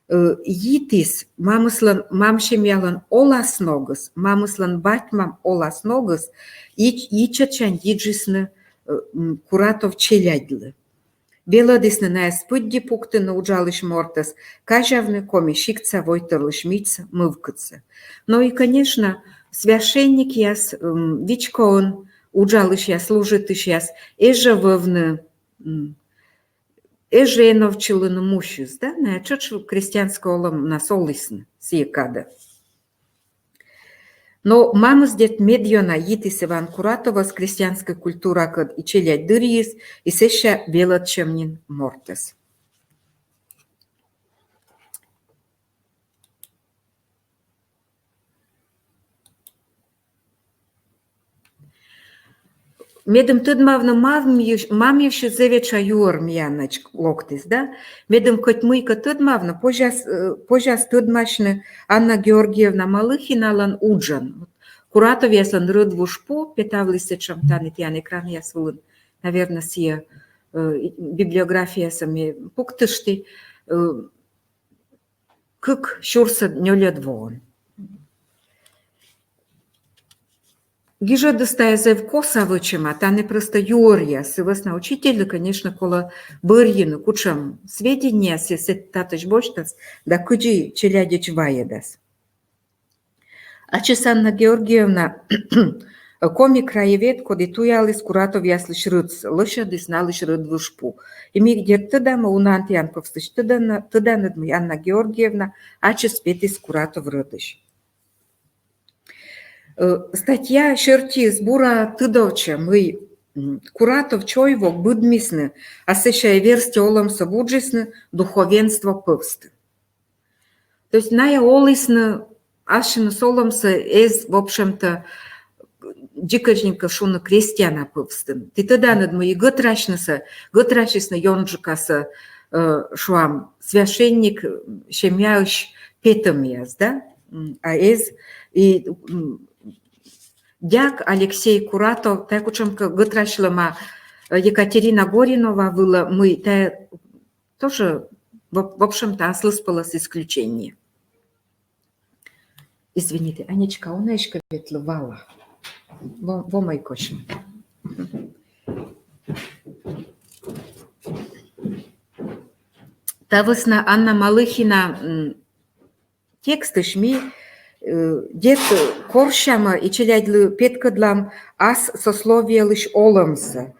э, йитіс мамыслӧн, мам семьялӧн оласногыс, мамыслӧн бать-мам оласногыс йи-, йитчӧдсянь йиджисны, э, м, Куратов челядьлы. Велӧдісны найӧс пыдди пуктыны уджалысь мортӧс, казявны коми сиктса войтырлысь мичсӧ, мывкыдсӧ. Но и, конечно, священникъяс, м, вичкоын уджалысьяс, служитысьяс эз жӧ вӧвны, м, эз жӧ эновтчылыны мусьыс, да, найӧ тшӧтш крестьянскӧй олӧмнас олісны сійӧ кадӧ. Но мамыс, дерт, медъёна йитіс Иван Куратовӧс крестьянскӧй культуракӧд и челядьдырйиыс, и сэсся велӧдчӧм нин мортӧс. Медым тӧдмавны мам йывсь-, мам йывсьыс, зэв этша юӧр миянӧдз локтіс, да? Медым кӧть мыйкӧ тӧдмавны, позяс, э, позяс тӧдмасьны Анна Георгиевна Малыхиналӧн уджӧн. Куратовъяслӧн рӧдвуж пу петавліс сэтшӧм, тані тіян экранъяс вылын, наверно, сійӧ, э, библиографиясӧ ме пуктышті, э, кык сюрсӧд нёльӧд воын. Гижӧдыс тайӧ зэв коса вӧчӧма, тані просто юӧръя, сы вӧсна учительлы, конечно, колӧ бӧрйыны, кутшӧм сведения сійӧ татысь босьтас да кыдзи челядьӧдз вайӧдас. Ачыс Анна Георгиевна коми краевед, коді туяліс куратовъяслысь рӧдсӧ, лӧсьӧдіс налысь рӧдвуж пу. И ми, дерт, тӧдам, унаӧн тіян пӧвстысь тӧдан-, тӧданныд, мый Анна Георгиевна ачыс петіс Куратов рӧдысь. Э, статья сертиыс бура тыдовтчӧ, мый, м, Куратов чой-вок быдмисны, а сэсся верстьӧ олӧмсӧ вуджисны духовенство пӧвстын. То есть найӧ олісны ассьыныс олӧмсӧ эз, в общем-то, дзикӧдз нин кӧ шуны, крестьяна пӧвстын. Ті тӧданныд, мый и гӧтрасьнысӧ, гӧтрасисны ёнджыкасӧ, э, шуам, священник, э, семьяысь петӧмъяс, да? М, а эз и, м, дяк Алексей Куратов, тайӧ кутшӧмкӧ гӧтрасьлӧма, э, Екатерина Горинова вылӧ, мый тайӧ тоже, в, в общем-то, аслыспӧлӧс исключение. Извините, Анечка, он эськӧ ветлы вала. Во-, во мый косьмы. Та вӧсна Анна Малыхина, м, текстысь ми, э, дерт, корсямӧ и челядьлы петкӧдлам ас сословиелысь олӧмсӧ,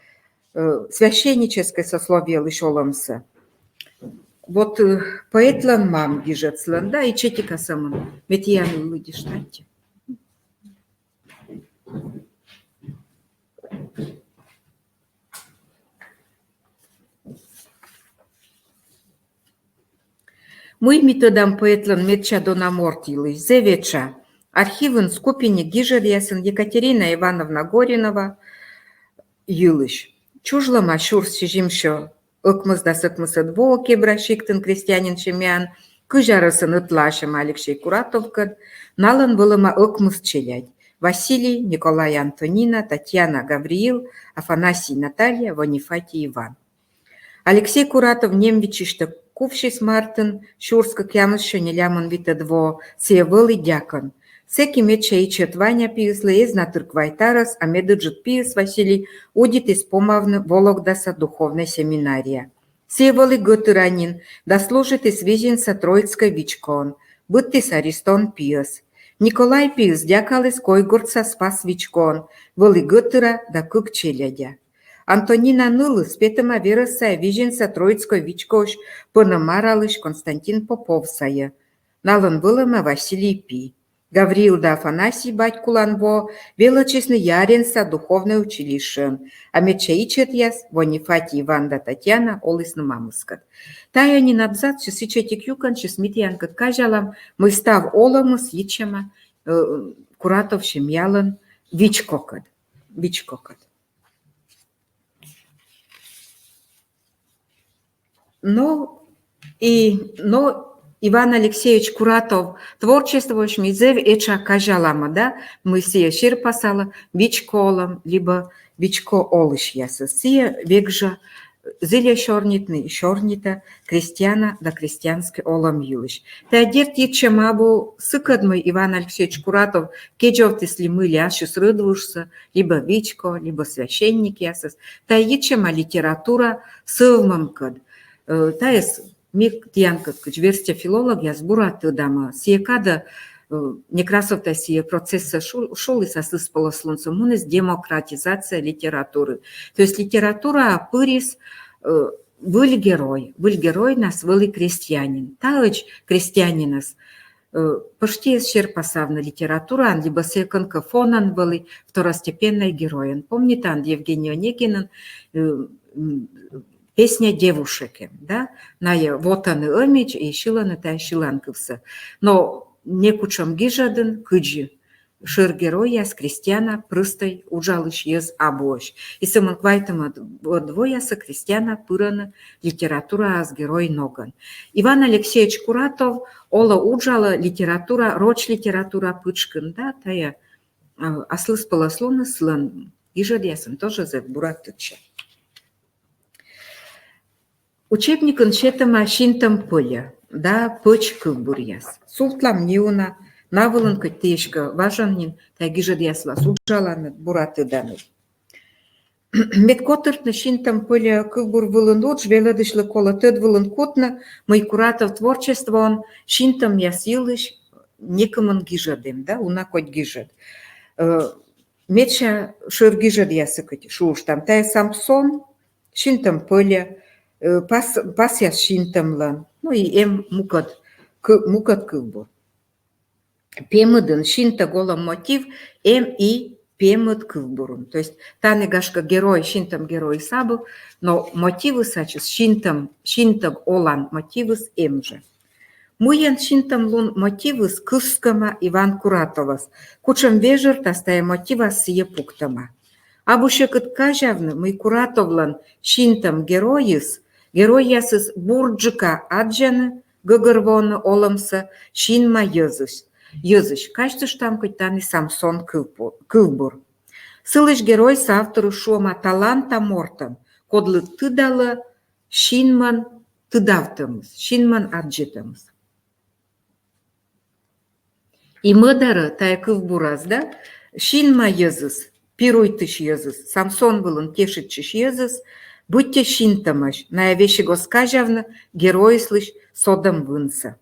э, священническӧй сословиелысь олӧмсӧ. Вот, э, поэтлӧн мам гижӧдслӧн, да, ичӧтика сӧмын. Ме тіянлы лыддьышта аттьӧ. Мый ми тӧдам поэтлӧн медся дона морт йылысь? Зэв этша. Архивын, скупиник гижӧдъясын Екатерина Ивановна Горинова йылысь. Чужлӧма сюрс сизимсё ӧкмысдас ӧкмысӧд воӧ Кебра сиктын крестьянин семьяын, кызь арӧсӧн ӧтлаасьӧма Алексей Куратовкӧд, налӧн вӧлӧма ӧкмыс челядь: Василий, Николай, Антонина, Татьяна, Гавриил, Афанасий, Наталья, Ванифатий, Иван. Алексей Куратов нем виччысьтӧ кувсис мартын сюрс кӧкъямыссё нелямын витӧд воӧ, сійӧ вӧлі дякӧн. Сэки медся ичӧт Ваня пиыслы эз на тырквайт арӧс, а медыджыд пиыс Василий удитіс помавны Вологдаса духовнӧй семинария. Сійӧ вӧлі гӧтыра нин да служитіс Визинса Троицкӧй вичкоын, быдтіс арестӧн пиӧс. Николай пиыс дякаліс Койгортса Спас вичкоын, вӧлі гӧтыра да кык челядя. Антонина нылыс петӧма верӧс сайӧ Визинса Троицкӧй вичкоысь пӧнӧм аралысь Константин Попов сайӧ. Налӧн вӧлӧма Василий пи. Гавриил да Афанасий бать кулан воӧ велӧдчисны Яренса духовнӧй училищеын, а медся ичӧтъяс, Ванифатий, Иван да Татьяна, олісны мамыскӧд. Тайӧ нин абзацсьыс, ичӧтик юкӧнсьыс ми тіянкӧд казялам, мый став олӧмыс йитчӧма, э, Куратов семьялӧн вичкокӧд. Вичкокӧд. Но и, но Иван Алексеевич Куратов творчествоысь ми зэв этша казяламӧ, да, мый сійӧ серпасалӧ вичко олӧм либӧ вичко олысьясӧс. Сійӧ век жӧ зільӧ сёрнитны, сёрнитӧ крестьяна да крестьянскӧй олӧм йылысь. Тайӧ, дерт, йитчӧма абу сыкӧд, мый Иван Алексеевич Куратов кедзовтіс ли мый ли ассьыс рӧдвужсӧ, либӧ вичко, либӧ священникъясӧс. Тайӧ йитчӧма литература сӧвмӧмкӧд. Э, тайӧс ми тіянкӧд кыдз верстьӧ филологъяс бура тӧдамӧ. Сійӧ кадӧ, э, Некрасов тай сійӧ процессӧ шу-, шуліс аслыспӧлӧслунсӧ, муніс демократизация литературы. То есть литератураӧ пырис, э, выль герой, выль геройнас вӧлі крестьянин. Таӧдз крестьянинӧс, э, пӧшти эз серпасавны литератураын, либӧ сійӧ кӧнкӧ фонӧн вӧлі, второстепеннӧй геройӧн. Помнитанныд Евгений Онегинын, э, м, «Песня девушек», да? Найӧ вотӧны ӧмидз и сьылӧны тайӧ сьыланкывсӧ. Но некутшӧм гижӧдын кыдзи шӧр геройяс крестьяна, прӧстӧй уджалысь йӧз абуӧсь. И сӧмын квайтымӧд воясӧ крестьяна пырӧны литератураас герой ногӧн. Иван Алексеевич Куратов олӧ уджалӧ литература, роч литература пытшкын, да, тайӧ, а, аслыспӧлӧслуныс сылӧн гижӧдъясын тоже зэв бура тӧдчӧ. Учебникын сетӧма синтӧм пӧльӧ да пӧч кывбуръяс. Сувтлам неуна, на вылын кӧть ті эськӧ важӧн нин тайӧ гижӧдъяс вылас уджаланныд, бура тӧданныд. Мед котыртны синтӧм пӧльӧ кывбур вылын удж, велӧдысьлы колӧ тӧд вылын кутны, мый Куратов творчествоын синтӧмъяс йылысь некымын гижӧд эм, да, уна кодь гижӧд. Э, медся шӧр гижӧдъяссӧ кӧть шуыштам. Тайӧ Самсон, синтӧм пӧльӧ, э, пас, пасъяс синтӧмлӧн, ну и эм мукӧд кы-, мукӧд кывбур. Пемыдын синтӧг олӧм мотив эм и пемыд кывбурын. То есть тані, гашкӧ, герой, синтӧм геройыс абу, но мотивыс ачыс, синтӧм, синтӧг олан мотивыс эм жӧ. Мыйӧн синтӧмлун мотивыс кыскӧма Иван Куратовӧс, кутшӧм вежӧртас тайӧ мотивас сійӧ пуктӧма. Абу сьӧкыд казявны, мый Куратовлӧн синтӧм геройыс, геройясыс бурджыка аддзӧны, гӧгӧрвоӧны олӧмсӧ синма йӧзысь. Йӧзысь. Казьтыштам кӧть тані Самсон кывбу-, кывбур. Сылысь геройсӧ авторыс шуӧма таланта мортӧн, кодлы тыдалӧ синмӧн тыдавтӧмыс, синмӧн аддзӧдӧмыс. И мӧдарӧ тайӧ кывбурас, да, синма йӧзыс, пируйтысь йӧзыс, Самсон вылын тешитчысь йӧзыс, быттьӧ синтӧмӧсь, найӧ весиг оз казявны геройыслысь содӧм вынсӧ.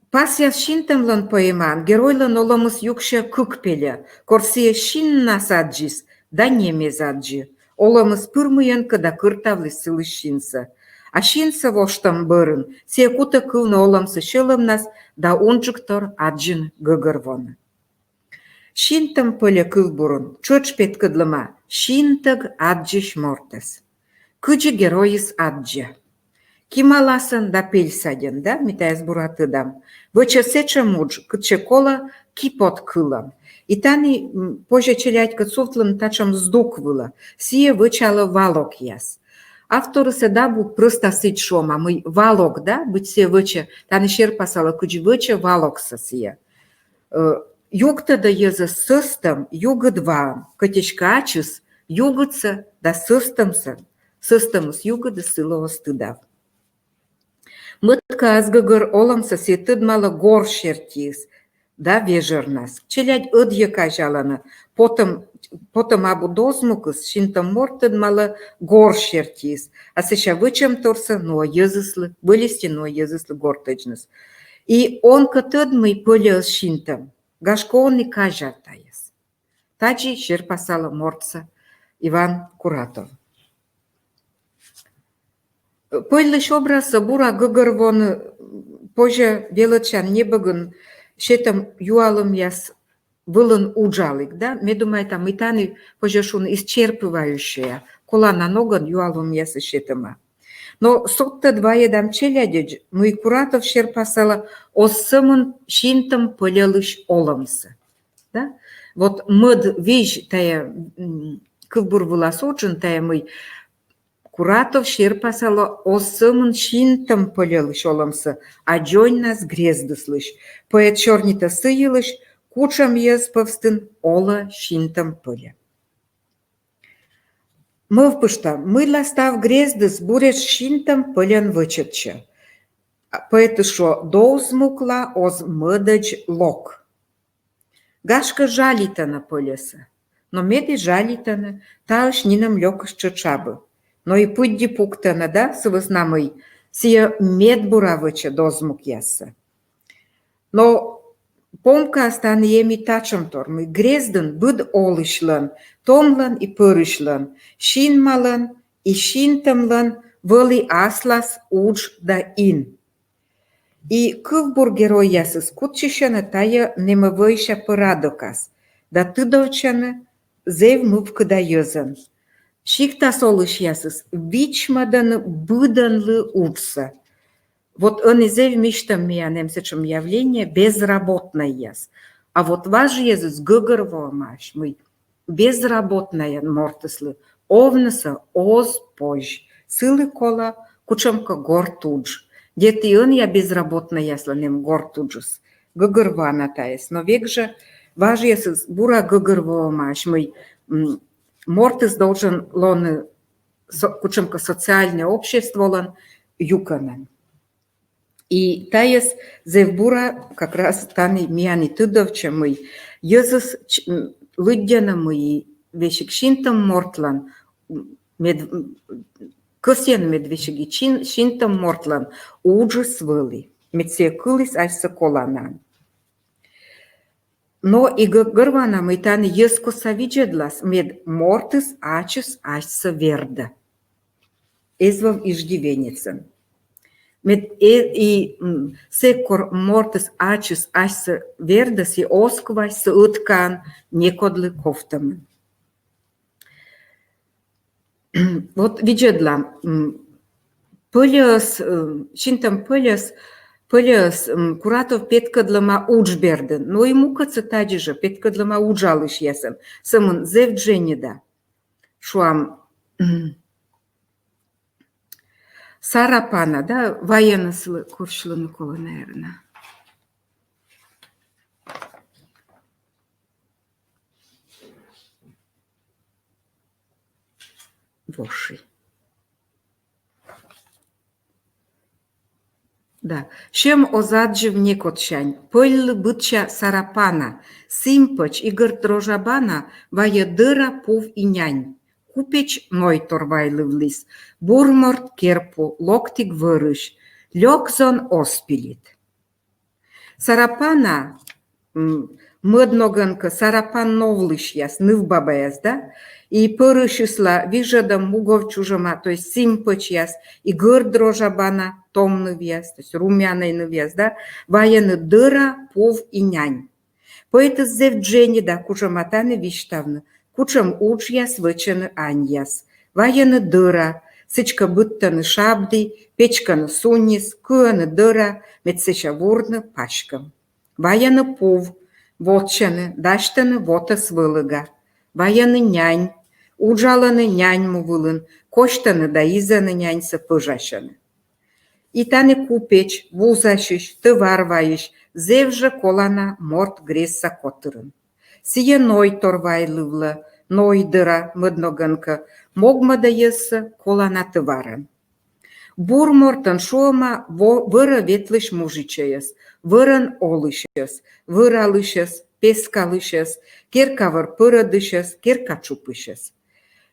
Пасъяс синтӧмлӧн поэмаын геройлӧн олӧмыс юксьӧ кык пельӧ, кор сійӧ синнас аддзис да нем эз аддзы. Олӧмыс пыр мыйӧнкӧ да кӧртавліс сылысь синсӧ. А синсӧ воштӧм бӧрын сійӧ кутӧ кывны олӧмсӧ сьӧлӧмнас да унджыктор аддзыны, гӧгӧрвоны. Синтӧм пӧльӧ кывбурын тшӧтш петкӧдлӧма синтӧг аддзысь мортӧс. Кыдзи геройыс аддзӧ. Кималасӧн да пельсадьӧн, да, ми тайӧс бура тӧдам. Вӧчӧ сэтшӧм удж, кытчӧ колӧ, киподкылӧн. И тані, м, позьӧ челядькӧд сувтлыны татшӧм здук вылӧ. Сійӧ вӧчалӧ валокъяс. Авторыс ӧд абу прӧста сідз шуӧма, мый валок, да, быть сійӧ вӧчӧ, тані серпасалӧ, кыдзи вӧчӧ валоксӧ сійӧ. Э, юктӧдӧ йӧзӧс сӧстӧм, югыд ваӧн, кӧть эськӧ ачыс югыдсӧ да сӧстӧмсӧ, сӧстӧмыс югыдыс сылы оз тыдав. Мӧд каыс гӧгӧр олӧмсӧ сійӧ тӧдмалӧ гор сертиыс да вежӧрнас. Челядь ӧдйӧ казялӧны, потӧм, потӧм абу дозмукыс, синтӧм морт тӧдмалӧ гор сертиыс, а сэсся вӧчӧмторсӧ нуӧ йӧзыслы, вӧлисти нуӧ йӧзыслы гортӧдзныс. И он кӧ тӧд, мый пӧльӧыс синтӧм, гашкӧ, он и казяв тайӧс. Тадзи серпасалӧ мортсӧ Иван Куратов. Пӧльлысь образсӧ бура гӧгӧрвоны позьӧ велӧдчан небӧгын сетӧм юалӧмъяс вылын уджалігӧн, да, ме думайта, мый тані, позьӧ шуны, исчерпывающӧя, колана ногӧн юалӧмъяссӧ сетӧма. Но содтӧд вайӧдам челядьӧдз, мый Куратов серпасалӧ оз сӧмын синтӧм пӧльӧлысь олӧмсӧ. Да? Вот мӧд визь тайӧ, м, кывбур вылас уджын тайӧ, мый Куратов серпасалӧ оз сӧмын синтӧм пӧльӧлысь олӧмсӧ, а дзоньнас грездыслысь. Поэт сёрнитӧ сы йылысь, кутшӧм йӧз пӧвстын олӧ синтӧм пӧльӧ. Мӧвпышта, мыйла став грездыс буретш синтӧм пӧльӧн вӧчӧдчӧ. Поэтыс шуӧ: дозмукла оз мӧдӧдз лок. Гашкӧ, жалитӧны пӧльӧсӧ. Но мед и жалитӧны, таысь нинӧм лёкыс тшӧтш абу. Но и пыдди пуктӧны, да, сы вӧсна мый сійӧ медбура вӧчӧ дозмукъяссӧ. Но помкаыс тані эм и татшӧмтор, мый грездын быд олысьлӧн, томлӧн и пӧрысьлӧн, синмалӧн и синтӧмлӧн вӧлі аслас удж да ин. И кывбур геройясыс кутчысьӧны тайӧ нэмӧвӧйся пӧрадокас да тыдовтчӧны зэв мывкыда йӧзӧн. Сиктас олысьясыс вичмӧдӧны быдӧнлы уджсӧ. Вот ӧні зэв мисьтӧм миян эм сэтшӧм явление — безработнӧйяс. А вот важ йӧзыс гӧгӧрвоӧмаӧсь, мый безработнӧй мортыслы овнысӧ оз позь. Сылы колӧ кутшӧмкӧ горт удж. Дерт и ӧнія безработнӧйяслӧн эм горт уджыс. Гӧгӧрвоана тайӧс. Но век жӧ важ йӧзыс бура гӧгӧрвоӧмаӧсь, мый, м, мортыс должен лоны со-, кутшӧмкӧ социальнӧй обществолӧн юкӧнӧн. И тайӧс зэв бура как раз тані миян и тыдовтчӧ, мый йӧзыс лыддьӧны, мый весиг синтӧм мортлӧн, мед, кӧсйӧны, мед весиг и синтӧм мортлӧн уджыс вӧлі, мед сійӧ кыліс асьсӧ коланаӧн. Но и гӧгӧрвоана, мый тані йӧзкостса видзӧдлас, мед мортыс ачыс асьсӧ вердӧ. Эз вӧв иждивенецӧн. Мед и сэк, кор мортыс ачыс асьсӧ вердӧ, сійӧ оз кыв асьсӧ ӧткаӧн некодлы ковтӧмӧн. Вот видзӧдлам, пӧльӧс, синтӧм пӧльӧс, пӧльӧс Куратов петкӧдлӧма удж бердын. Но и мукӧдсӧ тадзи жӧ петкӧдлӧма уджалысьясӧн. Сӧмын зэв дженьыда. Шуам, сарапана, да, вайӧны сылы, корсьлыны колӧ, наверно. Воши. Да. Сьӧм оз аддзыв некодсянь, пӧльлы быдся сарапана, сім пӧч и гӧрд дрожа бана вайӧ дӧра, пув и нянь. Купеч Нойтор вайлывліс, бур морт Керпу, локтіг вӧрысь, лёк зон оз пилит. Сарапана, мӧд ногӧн кӧ, сарапан новлысьяс, нывбабаяс, да? И пӧрысьысла вижӧдӧм, мугов чужӧма, то есть сім пӧчьяс, и гӧрд дрожа бана, том нывъяс, то есть румянӧй нывъяс, да? Вайӧны дӧра, пув и нянь. Поэтыс зэв дженьыда кужӧма тані висьтавны, кутшӧм уджъяс вӧчӧны аньяс. Вайӧны дӧра, сідзкӧ быдтӧны шабді, печкӧны суннис, кыӧны дӧра, мед сэсся вурны паськӧм. Вайӧны пув, вотчӧны, дасьтӧны вотӧс вӧлӧга. Вайӧны нянь, уджалӧны нянь му вылын, косьтӧны да изӧны няньсӧ, пӧжасьӧны. И тані купеч, вузасьысь, тӧвар вайысь, зэв жӧ колана морт грездса котырын. Сійӧ Нойтор вайлывлӧ, Нойдӧра, мӧд ногӧн кӧ, могмӧдӧ йӧзсӧ колана тӧварӧн. Бур мортӧн шуӧма вӧрӧ ветлысь мужичӧйӧс, вӧрӧн олысьӧс, вӧралысьӧс, пескалысьӧс, керка вӧр пӧрӧдысьӧс, керка тшупысьӧс.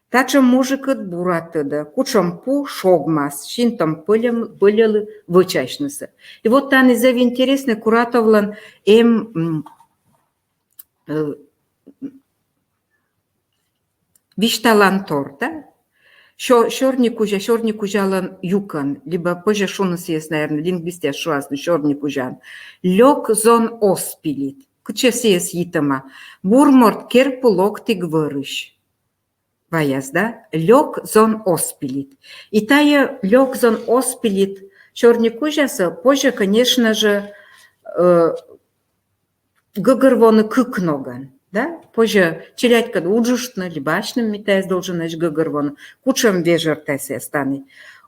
Татшӧм мужикыд бура тӧдӧ, кутшӧм пу шогмас синтӧм пӧльӧлы вӧчасьнысӧ. И вот тані зэв интереснӧй Куратовлӧн эм висьталан тор, да? Сё-, сёрникузя, сёрникузялӧн юкӧн, либӧ позьӧ шуны сійӧс, наверно, лингвистъяс шуасны сёрникузяӧн. Лёк зон оз пилит. Кытчӧ сійӧс йитӧма? Бур морт Керпу, локтіг вӧрысь. Ваяс, да? Лёк зон оз пилит. И тайӧ лёк зон оз пилит сёрникузясӧ позьӧ, конечно же, гӧгӧрвоны кык ногӧн, да? Позьӧ челядькӧд уджыштны, либӧ асьным ми тайӧс долженӧсь гӧгӧрвоны, кутшӧм вежӧртасъяс тані.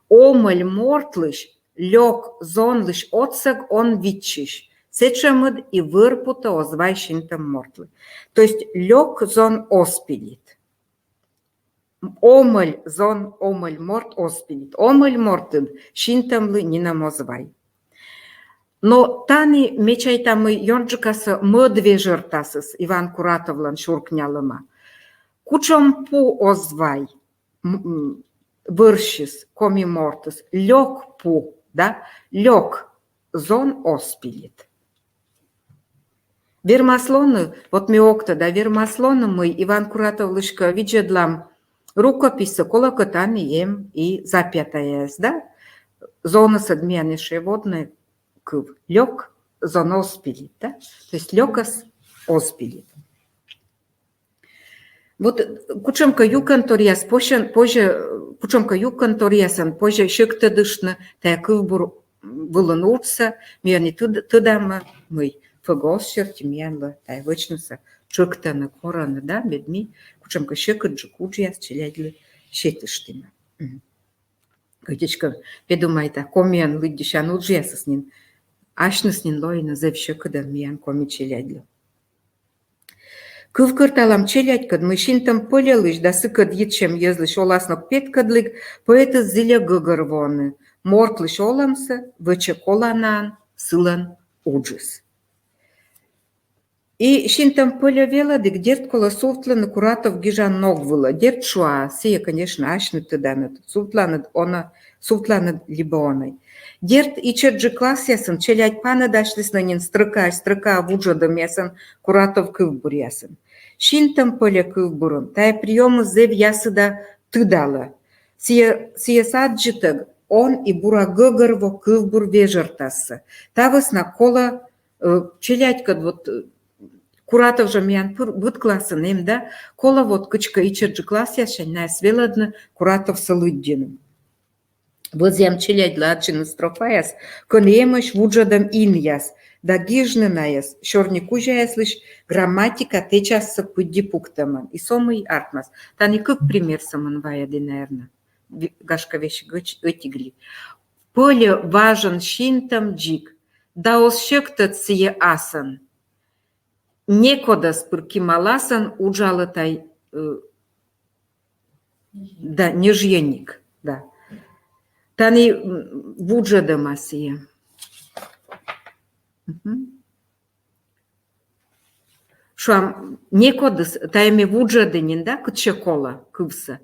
Омӧль мортлысь лёк зонлысь отсӧг он виччысь, сэтшӧмыд и вӧр путӧ оз вай синтӧм мортлы. То есть лёк зон оз пилит. Омӧль зон, омӧль морт оз пилит. Омӧль мортыд синтӧмлы нинӧм оз вай. Но тані, ме чайта, мый ёнджыкасӧ мӧд вежӧртасыс Иван Куратовлӧн сюркнялӧма. Кутшӧм пу оз вай вӧрсьыс коми мортыс? Лёк пу, да? Лёк зон оз пилит. Вермас лоны, вот ме ог тӧд, а вермас лоны, мый Иван Куратовлысь кӧ видзӧдлам рукописьсӧ, колӧкӧ, тані эм и запятаяяс, да? Зоныс ӧд миян эшшӧ воднӧй кыв. Лёк зон оз пилит, да? То есть лёкӧс оз пилит. Вот кутшӧмкӧ юкӧнторъяс позьӧ, кутшӧмкӧ юкӧнторъясӧн позьӧ сьӧктӧдыштны тайӧ кывбур вылын уджсӧ, миян и тӧдӧма, мый ФГОС серти миянлы тайӧ вӧчнысӧ тшӧктӧны, корӧны, да, мед ми кутшӧмкӧ сьӧкыдджык уджъяс челядьлы сетыштім. Кӧть эськӧ, ме думайта, комиӧн лыддьысян уджъясыс нин, асьныс нин лоины зэв сьӧкыдӧн миян коми челядьлы. Кывкӧрталам челядькӧд, мый синтӧм пӧльӧлысь да сыкӧд йитчӧм йӧзлысь оласног петкӧдліг, поэтыс зільӧ гӧгӧрвоны мортлысь олӧмсӧ, вӧчӧ коланаӧн сылӧн уджыс. И синтӧм пӧльӧ велӧдіг, дерт, колӧ сувтлыны Куратов гижан ног вылӧ. Дерт, шуа, сійӧ, конечно, асьны тӧданныд, сувтланныд, он-ӧ сувтланныд либӧ онӧй. Дерт, ичӧтджык классъясын челядь паныдасьлісны нин строкаысь строкаӧ вуджӧдӧмъясӧн Куратов кывбуръясын. Синтӧм пӧльӧ кывбурын тайӧ приёмыс зэв ясыда тыдалӧ. Сійӧ, сійӧс аддзытӧг он и бура гӧгӧрво кывбур вежӧртассӧ. Та вӧсна колӧ, э, челядькӧд, вот, э, Куратов жӧ миян пыр-, быд классын эм, да, колӧ вот кыдзкӧ ичӧтджык классъяссянь найӧс велӧдны Куратовсӧ лыддьыны. Вӧзъям челядьлы аддзыны строфаяс, кӧні эмӧсь вуджӧдӧм инъяс, да гижны найӧс сёрникузяяслысь грамматика тэчассӧ пыдди пуктӧмӧн. И со мый артмас. Тані кык пример сӧмын вайӧді, наверно. Ви-, гашкӧ, весиг ӧть-, ӧтик ли. Пӧльӧ важӧн синтӧм дзик, да оз сьӧктӧд сійӧ асӧн. Некодӧс пыр кималасӧн уджалӧ тай, э, да, ньӧжйӧник, да. Тані, м, вуджӧдӧма сійӧ. Мгм. Шуам, некодӧс, тайӧ ме вуджӧді нин, да, кытчӧ колӧ кывсӧ.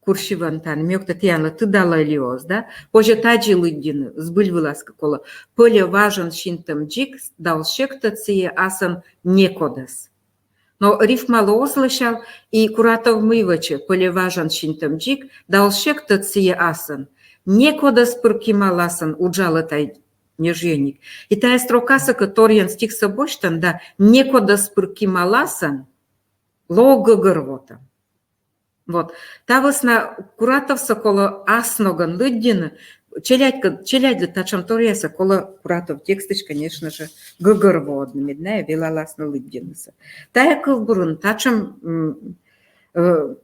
Курсивӧн тані, ме ог тӧд, тіянлы тыдалӧ ли оз, да? Позьӧ тадзи лыддьыны, збыль вылас кӧ колӧ. Пӧльӧ важӧн синтӧм дзик, да оз сьӧктӧд сійӧ асӧн некодӧс. Но рифмалы оз лӧсял, и Куратов мый вӧчӧ: пӧльӧ важӧн синтӧм дзик, да оз сьӧктӧд сійӧ асӧн. Некодӧс пыр кималасӧн уджалӧ тай ньӧжйӧник. И тайӧ строкасӧ кӧ торйӧн стихсӧ босьтан, да, некодӧс пыр кималасӧн, лоӧ гӧгӧрвотӧм. Вот. Та вӧсна Куратовсӧ колӧ ас ногӧн лыддьыны, челядькӧд, челядьлы татшӧм торъясӧ колӧ Куратов текстысь, конечно же, гӧгӧрвоӧдны, мед найӧ велаласны лыддьынысӧ. Тайӧ кывбурын татшӧм, м, э,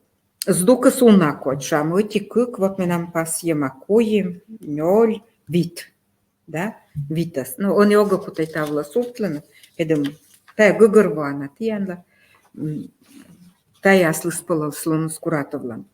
здукыс уна кодь, шуам, ӧти-кык, вот менам пасйӧма куим, нёль, вит. Да, витӧс. Но ӧні ог кутӧй та вылӧ сувтлыны, медым тайӧ гӧгӧрвоана тіянлы, м, тайӧ аслыспӧлӧслуныс Куратовлӧн.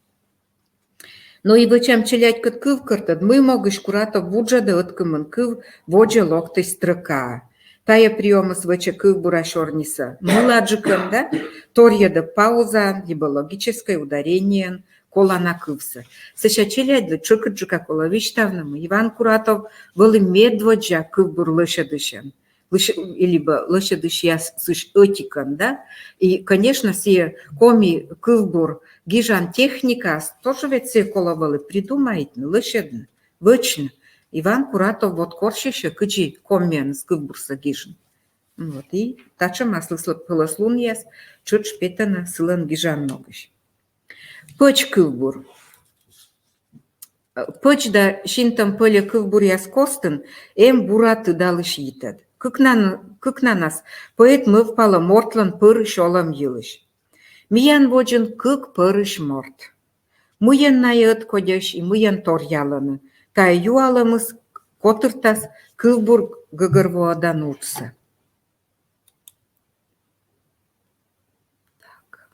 Но и вӧчам челядькӧд кывкӧртӧд, мый могысь Куратов вуджӧдӧ ӧткымын кыв водзӧ локтысь строкаӧ. Тайӧ приёмыс вӧчӧ кывбура сёрнисӧ мыладжыкӧн, да, торйӧдӧ паузаӧн либӧ логическӧй ударениеӧн колана кывсӧ. Сэсся челядьлы тшӧкыдджыка колӧ висьтавны, мый Иван Куратов вӧлі медводдза кывбур лӧсьӧдысьӧн. Лӧсь-, либӧ лӧсьӧдысьясысь ӧтикӧн, да? И, конечно, сійӧ коми кывбур гижан техникаыс тоже ведь сійӧ колӧ вӧлі придумайтны, лӧсьӧдны, вӧчны. Иван Куратов вот корсьысьӧ, кыдзи комиӧныс кывбурсӧ гижны. Вот, и татшӧм аслыспӧлӧслунъяс тшӧтш петӧны сылӧн гижан ногысь. Пӧч кывбур. Пӧч да синтӧм пӧльӧ кывбуръяс костын эм бура тыдалысь йитӧд. Кыкнан-, кыкнанас поэт мӧвпалӧ мортлӧн пӧрысь олӧм йылысь. Миян водзын кык пӧрысь морт. Мыйӧн найӧ ӧткодьӧсь и мыйӧн торъялӧны? Тайӧ юалӧмыс котыртас кывбур гӧгӧрвоӧдан уджсӧ. Так.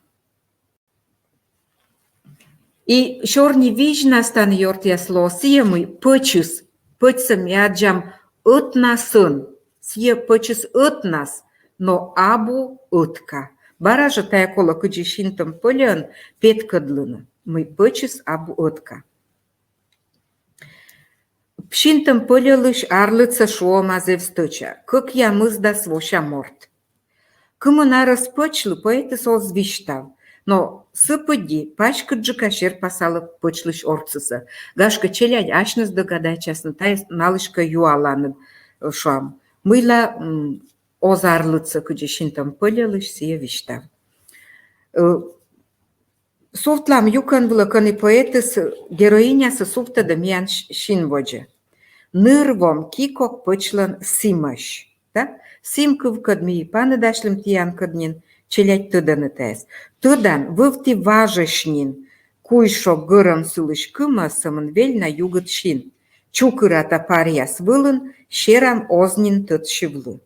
И сёрни видзнас тані, ёртъяс, лоӧ сійӧ, мый пӧчыс, пӧчсӧ ми аддзам ӧтнасӧн, сійӧ пӧчыс ӧтнас, но абу ӧтка. Бара жӧ тайӧ колӧ кыдзи синтӧм пӧльӧн петкӧдлыны, мый пӧчыс абу ӧтка. Синтӧм пӧльӧлысь арлыдсӧ шуӧма зэв стӧча: кӧкъямысдас вося морт. Кымын арӧс пӧчлы поэтыс оз висьтав, но сы пыдди паськыдджыка серпасалӧ пӧчлысь ортсысӧ. Гашкӧ, челядь асьныс догадайтчасны, тайӧ налысь кӧ юаланныд, шуам, мыйла, м, оз арлыдсӧ кыдзи синтӧм пӧльӧлысь сійӧ висьтав. Э, Сувтлам юкӧн вылӧ, кӧні поэтыс героинясӧ сувтӧдӧ миян с-, син водзӧ. Ныр вом кикок пӧчлӧн сімӧсь. Да? Сім кывкӧд ми паныдасьлім тіянкӧд нин, челядь тӧдӧны тайӧс. Тӧдан, вывті важӧсь нин куй шог гӧрӧм сылысь кымӧ, сӧмын вель на югыд син. Чукырата паръяс вылын серам оз нин тӧд сьывлы.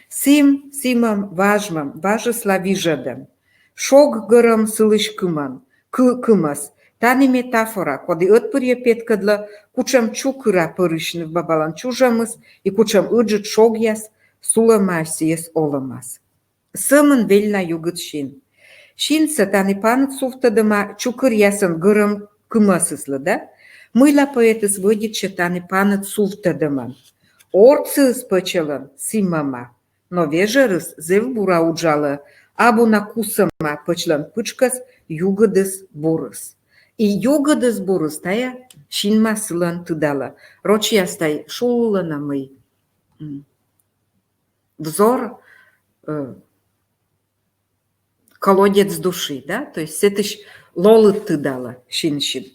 Сим, симӧм, важмӧм, важысла вижӧдӧм. Шог гӧрӧм сылысь кымӧн, кы-, кымӧс. Тані метафора, коді ӧтпырйӧ петкӧдлӧ, кутшӧм чукыра пӧрысь нывбабалӧн чужӧмыс и кутшӧм ыджыд шогъяс сулӧмаӧсь сійӧс олӧмас. Сӧмын вель на югыд син. Синсӧ тані паныд сувтӧдӧма чукыръясӧн гӧрӧм кымӧсыслы, да? Мыйла поэтыс вӧдитчӧ тані паныд сувтӧдӧмӧн? Ортсыыс пӧчӧлӧн симӧма, но вежӧрыс зэв бура уджалӧ, абу на кусӧма пӧчлӧн пытшкӧс югыдыс бурыс. И югыдыс бурыс тайӧ синма сылӧн тыдалӧ. Рочьяс тай шулылӧны мый, м, взор, э, колодец души, да, то есть сэтысь лолыд тыдалӧ син син.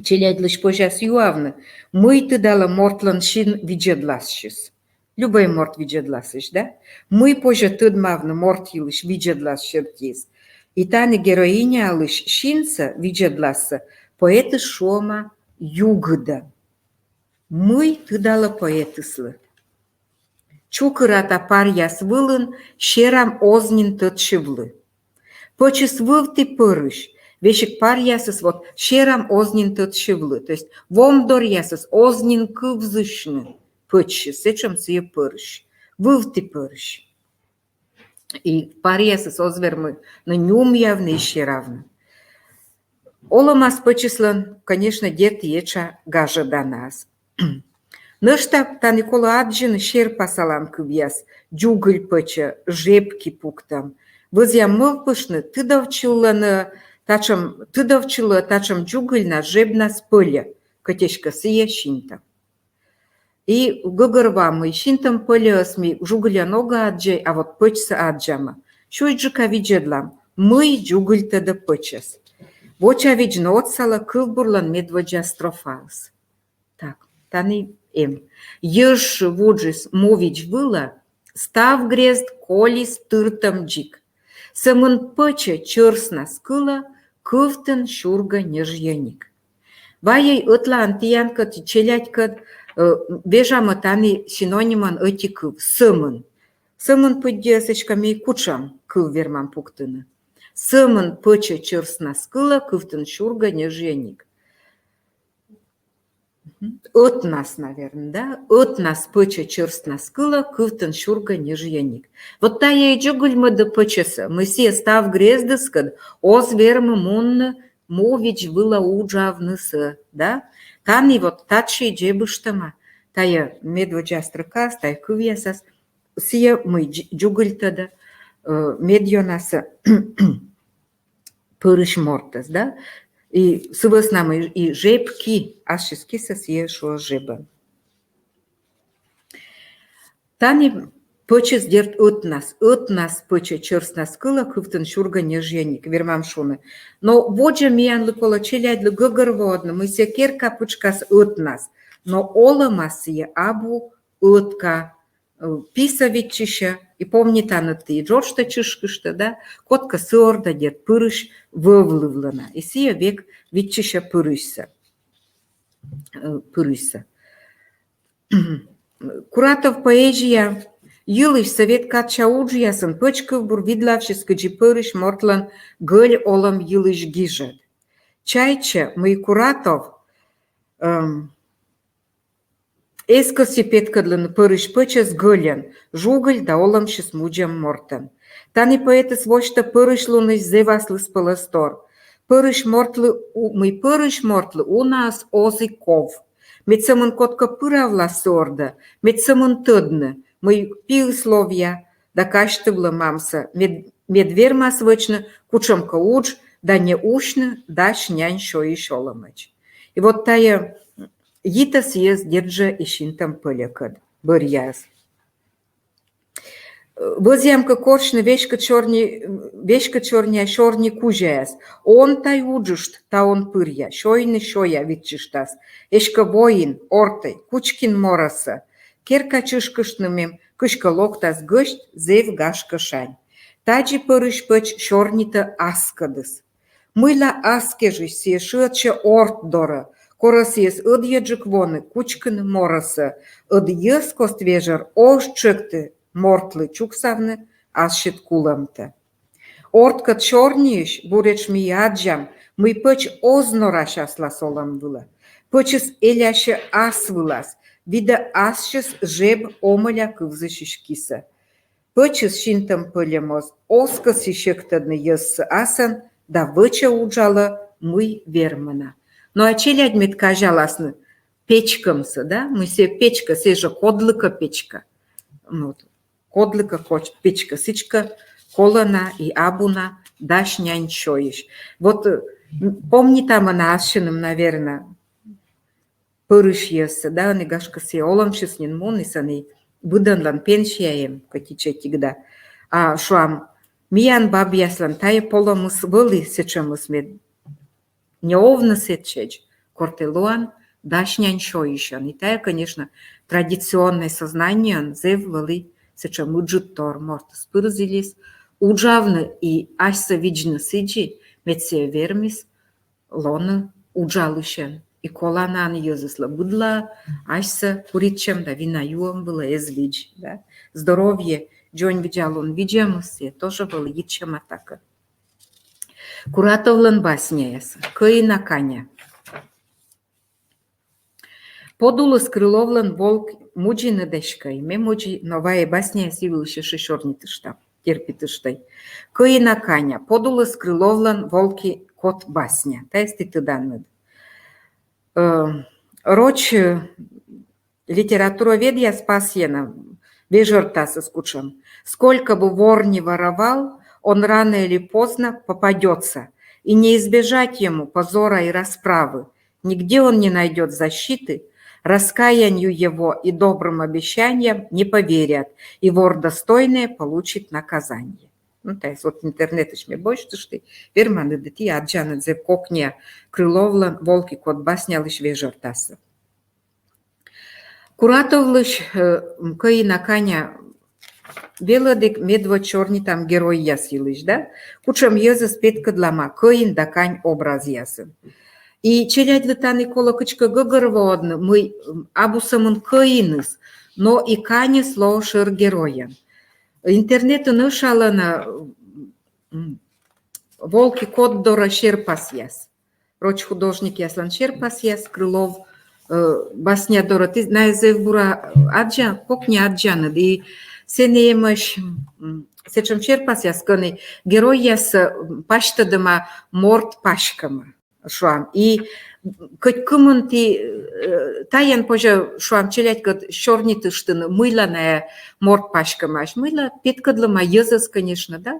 Челядьлысь позяс юавны, мый тыдалӧ мортлӧн син видзӧдласысь. Любӧй морт видзӧдласысь, да? Мый позьӧ тӧдмавны морт йылысь видзӧдлас серти. И тані героинялысь синсӧ видзӧдлассӧ поэтыс шуӧма югыдӧн. Мый тыдалӧ поэтыслы? Чукырата паръяс вылын серам оз нин тӧдсьывлы. Пӧчыс вывті пӧрысь, весиг паръясыс вот серам оз нин тӧдсьывлы. То есть вомдоръясыс оз нин кывзысьны пӧчсьыс, сэтшӧм сійӧ пӧрысь. Вывті пӧрысь. И паръясыс оз вермы но нюмъявны и серавны. Олӧмас пӧчыслӧн, конечно, дерт, этша гажӧданас. Нӧшта тані колӧ аддзыны серпасалан кывъяс: дзугыль пӧчӧ, жебки пуктӧм. Вӧзъям мӧвпыштны, тыдовтчылӧ татшӧм, тыдовтчылӧ татшӧм дзугыльнас, жебнас пӧльӧ, кӧть эськӧ сійӧ синтӧм. И гӧгӧрвоам, мый синтӧм пӧльӧс ми жугыльӧн огӧ аддзӧй, а вот пӧчсӧ аддзамӧ. Сюсьджыка видзӧдлам, мый дзугыльтӧдӧ пӧчӧс. Вочавидзны отсалӧ кывбурлӧн медводдза строфаыс. Так, тані эм. Йӧзшы вуджис му видз вылӧ, став грезд колис тыртӧм дзик. Сӧмын пӧчӧ чӧрснас кылӧ, кывтын сюргӧ ньӧжйӧник. Вайӧй ӧтлаын тіянкӧд, челядькӧд, э, вежамӧ тані синонимӧн ӧти кыв — сӧмын. Сӧмын пыдди эськӧ ми кутшӧм кыв вермам пуктыны? Сӧмын пӧчӧ чӧрснас кылӧ, кывтын сюргӧ ньӧжйӧник. Мгм. Ӧтнас, наверное, да? Ӧтнас пӧчӧ чӧрснас кылӧ, кывтын сюргӧ ньӧжйӧник. Вот тайӧ и дзугыльмӧдӧ пӧчӧсӧ, мый сійӧ став грездыскӧд оз вермы мунны му видз вылӧ уджавнысӧ, да? Тані вот татшӧм дзебыштӧма, тайӧ медводдза строкаас, тайӧ кывъясас, сійӧ мый дз-, дзугыльтӧдӧ, э, медъёнасӧ пӧрысь мортӧс, да? И сы вӧсна мый и жеб ки, ассьыс кисӧ сійӧ шуӧ жебӧн. Тані пӧчыс, дерт, ӧтнас, ӧтнас пӧчӧ чӧрснас кылӧ, кывтын сюргӧ ньӧжйӧник, вермам шуны. Но водзӧ миянлы колӧ челядьлы гӧгӧрвоӧдны, мый сійӧ керка пытшкас ӧтнас, но олӧмас сійӧ абу ӧтка, э, писӧ виччысьӧ, и помнитанныд ті и джоджтӧ чышкыштӧ, да, кодкӧ сы ордӧ, дерт, пырысь вӧвлывлӧ на, и сійӧ век виччысьӧ пырысьсӧ, э, пырысьсӧ. Куратов поэзия йылысь сӧвет кадся уджъясын пӧч кывбур видлавсьыс кыдзи пӧрысь мортлӧн гӧль олӧм йылысь гижӧд. Чайтчӧ, мый Куратов, эм, эз кӧсйы петкӧдлыны пӧрысь пӧчӧс гӧльӧн, жугыль да олӧмсьыс мудзӧм мортӧн. Тані поэтыс восьтӧ пӧрысьлунысь зэв аслыспӧлӧс тор. Пӧрысь мортлы у-, мый пӧрысь мортлы унаыс оз и ков. Мед сӧмын кодкӧ пыравлас сы ордӧ, мед сӧмын тӧдны, мый пиыс ловъя да казьтывлӧ мамсӧ, мед, мед вермас вӧчны кутшӧмкӧ удж да не усьны дась нянь сёйысь олӧмӧдз. И вот тайӧ йитӧ сійӧс, дерт жӧ, и синтӧм пӧльӧкӧд бӧръяыс. Вӧзъям кӧ корсьны веськыд сёрни, веськыд сёрниа сёрни кузяяс. Он тай уджышт таун пыръя, сёйны сёя виччыштас. Эськӧ воин, ортӧй, кучкин морӧсӧ. Керка чышкыштны мем, кыськӧ локтас гӧсть, зэв гашкӧ шань. Тадзи пӧрысь пӧч сёрнитӧ аскӧдыс. Мыйла ас кежысь сійӧ шыӧдчӧ орт дорӧ, корӧ сійӧс ӧдйӧджык воны, кучкыны морӧсӧ, ӧд йӧзкост вежӧр оз тшӧкты мортлы чуксавны ассьыд кулӧмтӧ. Орткӧд сёрниысь буретш ми аддзам, мый пӧч оз норась аслас олӧм вылӧ. Пӧчыс элясьӧ ас вылас, видӧ ассьыс жеб омӧля кывзысьысь кисӧ. Пӧчыс синтӧм пӧльӧ моз оз кӧсйы сьӧктӧдны йӧзсӧ асӧн да вӧчӧ-уджалӧ, мый вермӧ на. Но а челядь мед казяласны печкӧмсӧ, да, мый сійӧ печкӧ, сійӧ жӧ кодлыкӧ печкӧ. Вот. Кодлыкӧ коч-, печкӧ, сідзкӧ, колӧ на и абу на дась нянь сёйысь. Вот, э, м, помнитамӧ на ассьыным, наверно, пӧрысьяссӧ, да, ӧні, гашкӧ, сійӧ олӧмсьыс нин муніс, ӧні быдӧнлӧн пенсия эм, кӧть ичӧтик да. А шуам, миян бабъяслӧн тайӧ полӧмыс вӧлі сэтшӧмыс, мед не овны сэтчӧдз, кор тэ лоан дась нянь сёйысьӧн. И тайӧ, конечно, традиционнӧй сознаниеӧн зэв вӧлі сэтшӧм ыджыд тор. Мортыс пыр зілис уджавны и асьсӧ видзны сідзи, мед сійӧ вермис лоны уджалысьӧн. И коланаӧн йӧзыслы быдлаӧ асьсӧ куритчӧм да вина юӧм вылӧ эз видз, да. Здоровье, дзоньвидзалун видзӧмыс, сійӧ тоже вӧлі йитчӧма такӧ. Куратовлӧн басняяс. «Кӧина каня». Подулыс Крыловлӧн волк мудзи ныд эськӧ, и ме мудзи, но вайӧ басняяс йылысь ещӧ сёрнитыштам, терпитыштӧй. «Кӧина каня». Подулыс Крыловлӧн «Волк и кот» басня. Тайӧс ті тӧданныд. Э, роч, э, литературоведъяс пасйӧны, вежӧртасыс кутшӧм: «Сколько бы вор ни воровал, он рано или поздно попадётся, и не избежать ему позора и расправы. Нигде он не найдёт защиты, раскаянию его и добрым обещаниям не поверят, и вор достойное получит наказание». Ну, тайӧс вот интернетысь ме босьтышті, верманныд ті аддзанныд зэв кокниа Крыловлӧн «Волк и кот» баснялысь вежӧртассӧ. Куратовлысь, э, «Кӧина каня» велӧдіг, медводз сёрнитам геройяс йылысь, да? Кутшӧм йӧзӧс петкӧдлӧма кӧин да кань образъясын. И челядьлы тані колӧ кыдзкӧ гӧгӧрвоӧдны, мый, м, абу сӧмын кӧиныс, но и каньыс лоӧ шӧр геройӧн. Интернетын ӧшалӧны, м, «Волк и кот» дорӧ серпасъяс. Роч художникъяслӧн серпасъяс, Крылов, э, басня дорӧ. Ті найӧс зэв бура аддза-, кокни аддзанныд. И сэні эмӧсь, м, сэтшӧм серпасъяс, кӧні геройяссӧ, м, пасьтӧдӧма морт паськӧмӧ, шуам. И кӧть кымын ті, э, тайӧн позьӧ, шуам, челядькӧд сёрнитыштны, мыйла найӧ морт паськӧмаӧсь, мыйла петкӧдлӧма йӧзӧс, конечно, да,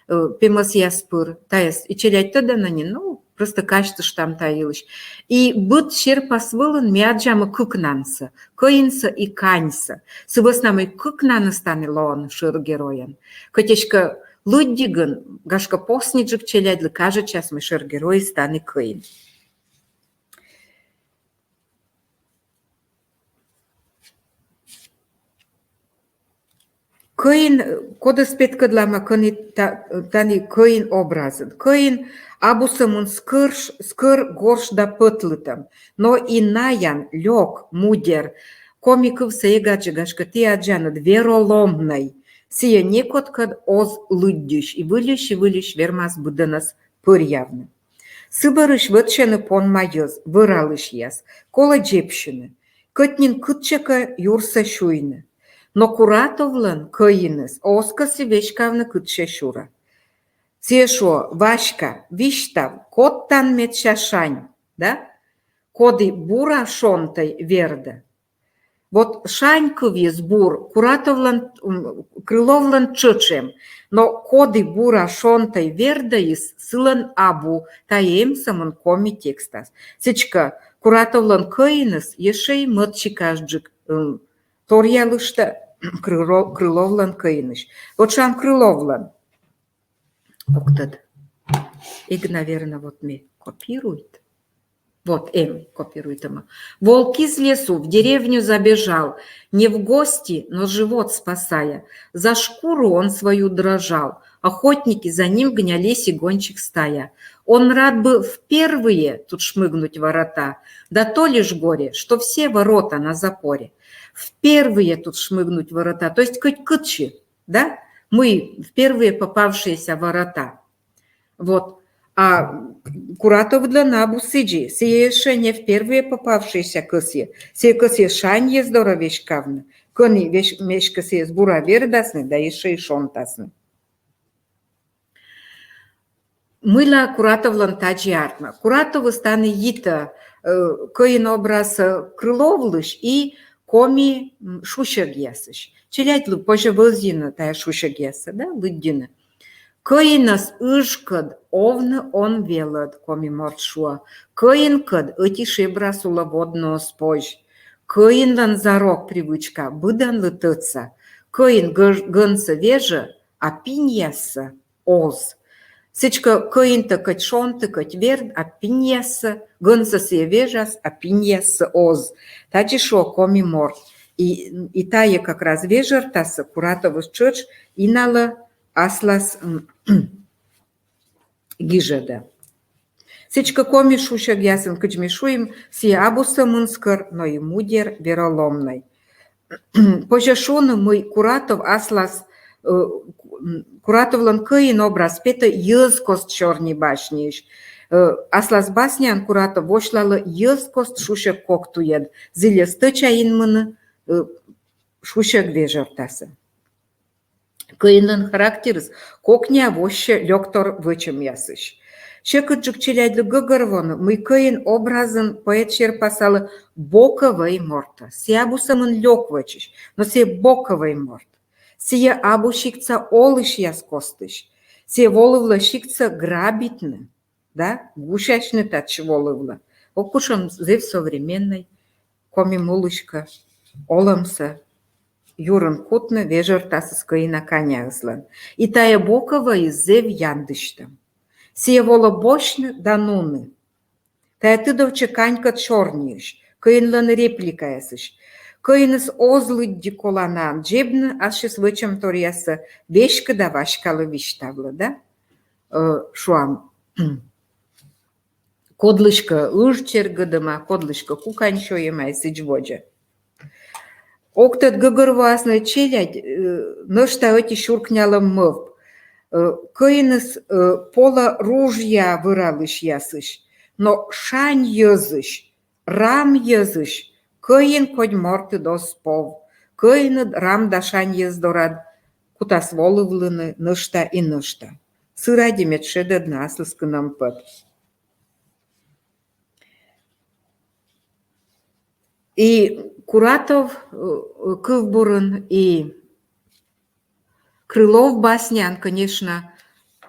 э, пемӧсъяс пыр. Тайӧс и челядь тӧдӧны нин, ну, просто казьтыштам та йылысь. И быд серпас вылын ми аддзамӧ кыкнансӧ, кӧинсӧ и каньсӧ. Сы вӧсна мый кыкнаныс тані лоӧны шӧр геройӧн. Кӧть эськӧ лыддигын, гашкӧ, посниджык челядьлы кажитчас, мый шӧр геройыс тані кӧин. Кӧин, кодӧс петкӧдлам, кӧні та-, тані кӧин образын. Кӧин абу сӧмын скӧр, скӧр, горш да пӧтлытӧм, но и наян, лёк, мудер. Коми кывсӧ эг аддзы, гашкӧ, ті аддзанныд, вероломнӧй. Сійӧ некодкӧд оз лыддьысь, и выльысь, и выльысь вермас быдӧнӧс пӧръявны. Сы бӧрысь вӧтчӧны понма йӧз, вӧралысьяс, колӧ дзебсьыны, кӧть нин кытчӧкӧ юрсӧ сюйны. Но Куратовлӧн кӧиныс оз кӧсйы веськавны кытчӧ сюрӧ. Сійӧ шуӧ: «Васька, висьтав, код тан медся шань, да? Коді бура шонтӧй вердӧ». Вот шань кывйыс, бур, Куратовлӧн, м, Крыловлӧн тшӧтш эм, но коді бура шонтӧй вердӧйыс сылӧн абу, тайӧ эм сӧмын коми текстас. Сідзкӧ, Куратовлӧн кӧиныс ещӧ и мӧд сикасджык, м, торъялыштӧ Крыло-, Крыловлӧн кӧинысь. Вот шуам, Крыловлӧн. Ог тӧд. Эг, наверно, вот ме копируйт. Вот, эм, копируйтӧма. Волк из лесу в деревню забежал, не в гости, но живот спасая. За шкуру он свою дрожал, Охотники за ним гнялись и гонщик стая. Он рад бы в первые тут шмыгнуть ворота, да то лишь горе, что все ворота на запоре. В первые тут шмыгнуть ворота, то есть кыдз кытчы, да? Мый в первые попавшиеся ворота. Вот. А Куратовлӧн абу сідзи, сійӧ ещӧ не в первые попавшиеся кӧсйӧ, сійӧ кӧсйӧ шаньӧс дорӧ веськавны, кӧні веськӧ сійӧс бура вердасны да ещӧ и шонтасны. Мыйла Куратовлӧн тадзи артмӧ? Куратовыс тані йитӧ, э, кӧин образ, э, Крыловлысь и коми, м, шусьӧгъясысь. Челядьлы позьӧ вӧзйыны тайӧ шусьӧгъяссӧ, да, лыддьыны. Кӧинӧс ыжкӧд овны он велӧд, коми морт шуӧ. Кӧинкӧд ӧти шебрас улӧ водны оз позь. Кӧинлӧн зарок привычка быдӧнлы тӧдса. Кӧин гӧнсӧ вежӧ, а пиньяссӧ оз. Сідзкӧ, кӧинтӧ кӧть шонты, кӧть верд, а пиньяссӧ, гӧнсӧ сійӧ вежас, а пиньяссӧ оз. Тадзи шуӧ коми морт. И, и тайӧ как раз вежӧртасӧ Куратовыс тшӧтш иналӧ аслас, м, гижӧдӧ. Сідзкӧ, коми шусьӧгъясын, кыдз ми шуим, сійӧ абу сӧмын скӧр, но и мудер, вероломнӧй. Позьӧ шуны, мый Куратов аслас, э, Куратовлӧн кӧин образ петӧ йӧзкост сёрни басняысь. Э, аслас басняын Куратов восьлалӧ йӧзкост шусьӧг кок туйӧд, зільӧ стӧча Инмыны, э, шусьӧг вежӧртасӧ. Кӧинлӧн характерыс кокниа воссьӧ лёктор вӧчӧмъясысь. Сьӧкыдджык челядьлы гӧгӧрвоны, мый кӧин образын поэт серпасалӧ боковӧй мортӧс. Сійӧ абу сӧмын лёк вӧчысь, но сійӧ боковӧй морт. Сійӧ абу сиктса олысьяс костысь. Сійӧ волывлӧ сиктсӧ грабитны да гусясьны татчӧ волывлӧ. Ок, кутшӧм зэв современнӧй, коми мулыськӧ олӧмсӧ юрын кутны вежӧртасыс кӧина каняыслӧн. И тайӧ боковӧйыс зэв яндысьтӧм. Сійӧ волӧ босьтны да нуны. Тайӧ тыдовтчӧ канькӧд сёрниысь, кӧинлӧн репликаясысь. Кӧиныс оз лыддьы коланаӧн дзебны ассьыс вӧчӧмторъяссӧ, веськыда васькалӧ, висьтавлӧ, да? Э, шуам, кодлыськӧ ыж чергӧдӧма, кодлыськӧ кукань сёйӧма и сідз водзӧ. Ог тӧд, гӧгӧрвоасны-ӧ челядь, э, нӧшта ӧти сюркнялӧм мӧвп. Э, кӧиныс, э, полӧ ружья вӧралысьясысь, но шань йӧзысь, рам йӧзысь кӧин кодь мортыд оз пов. Кӧиныд рам да шань йӧз дорад кутас волывлыны нӧшта и нӧшта. Сы ради мед шедӧдны аслыскын ӧм-пӧт. И Куратов, э, кывбурын, и Крылов басняын, конечно,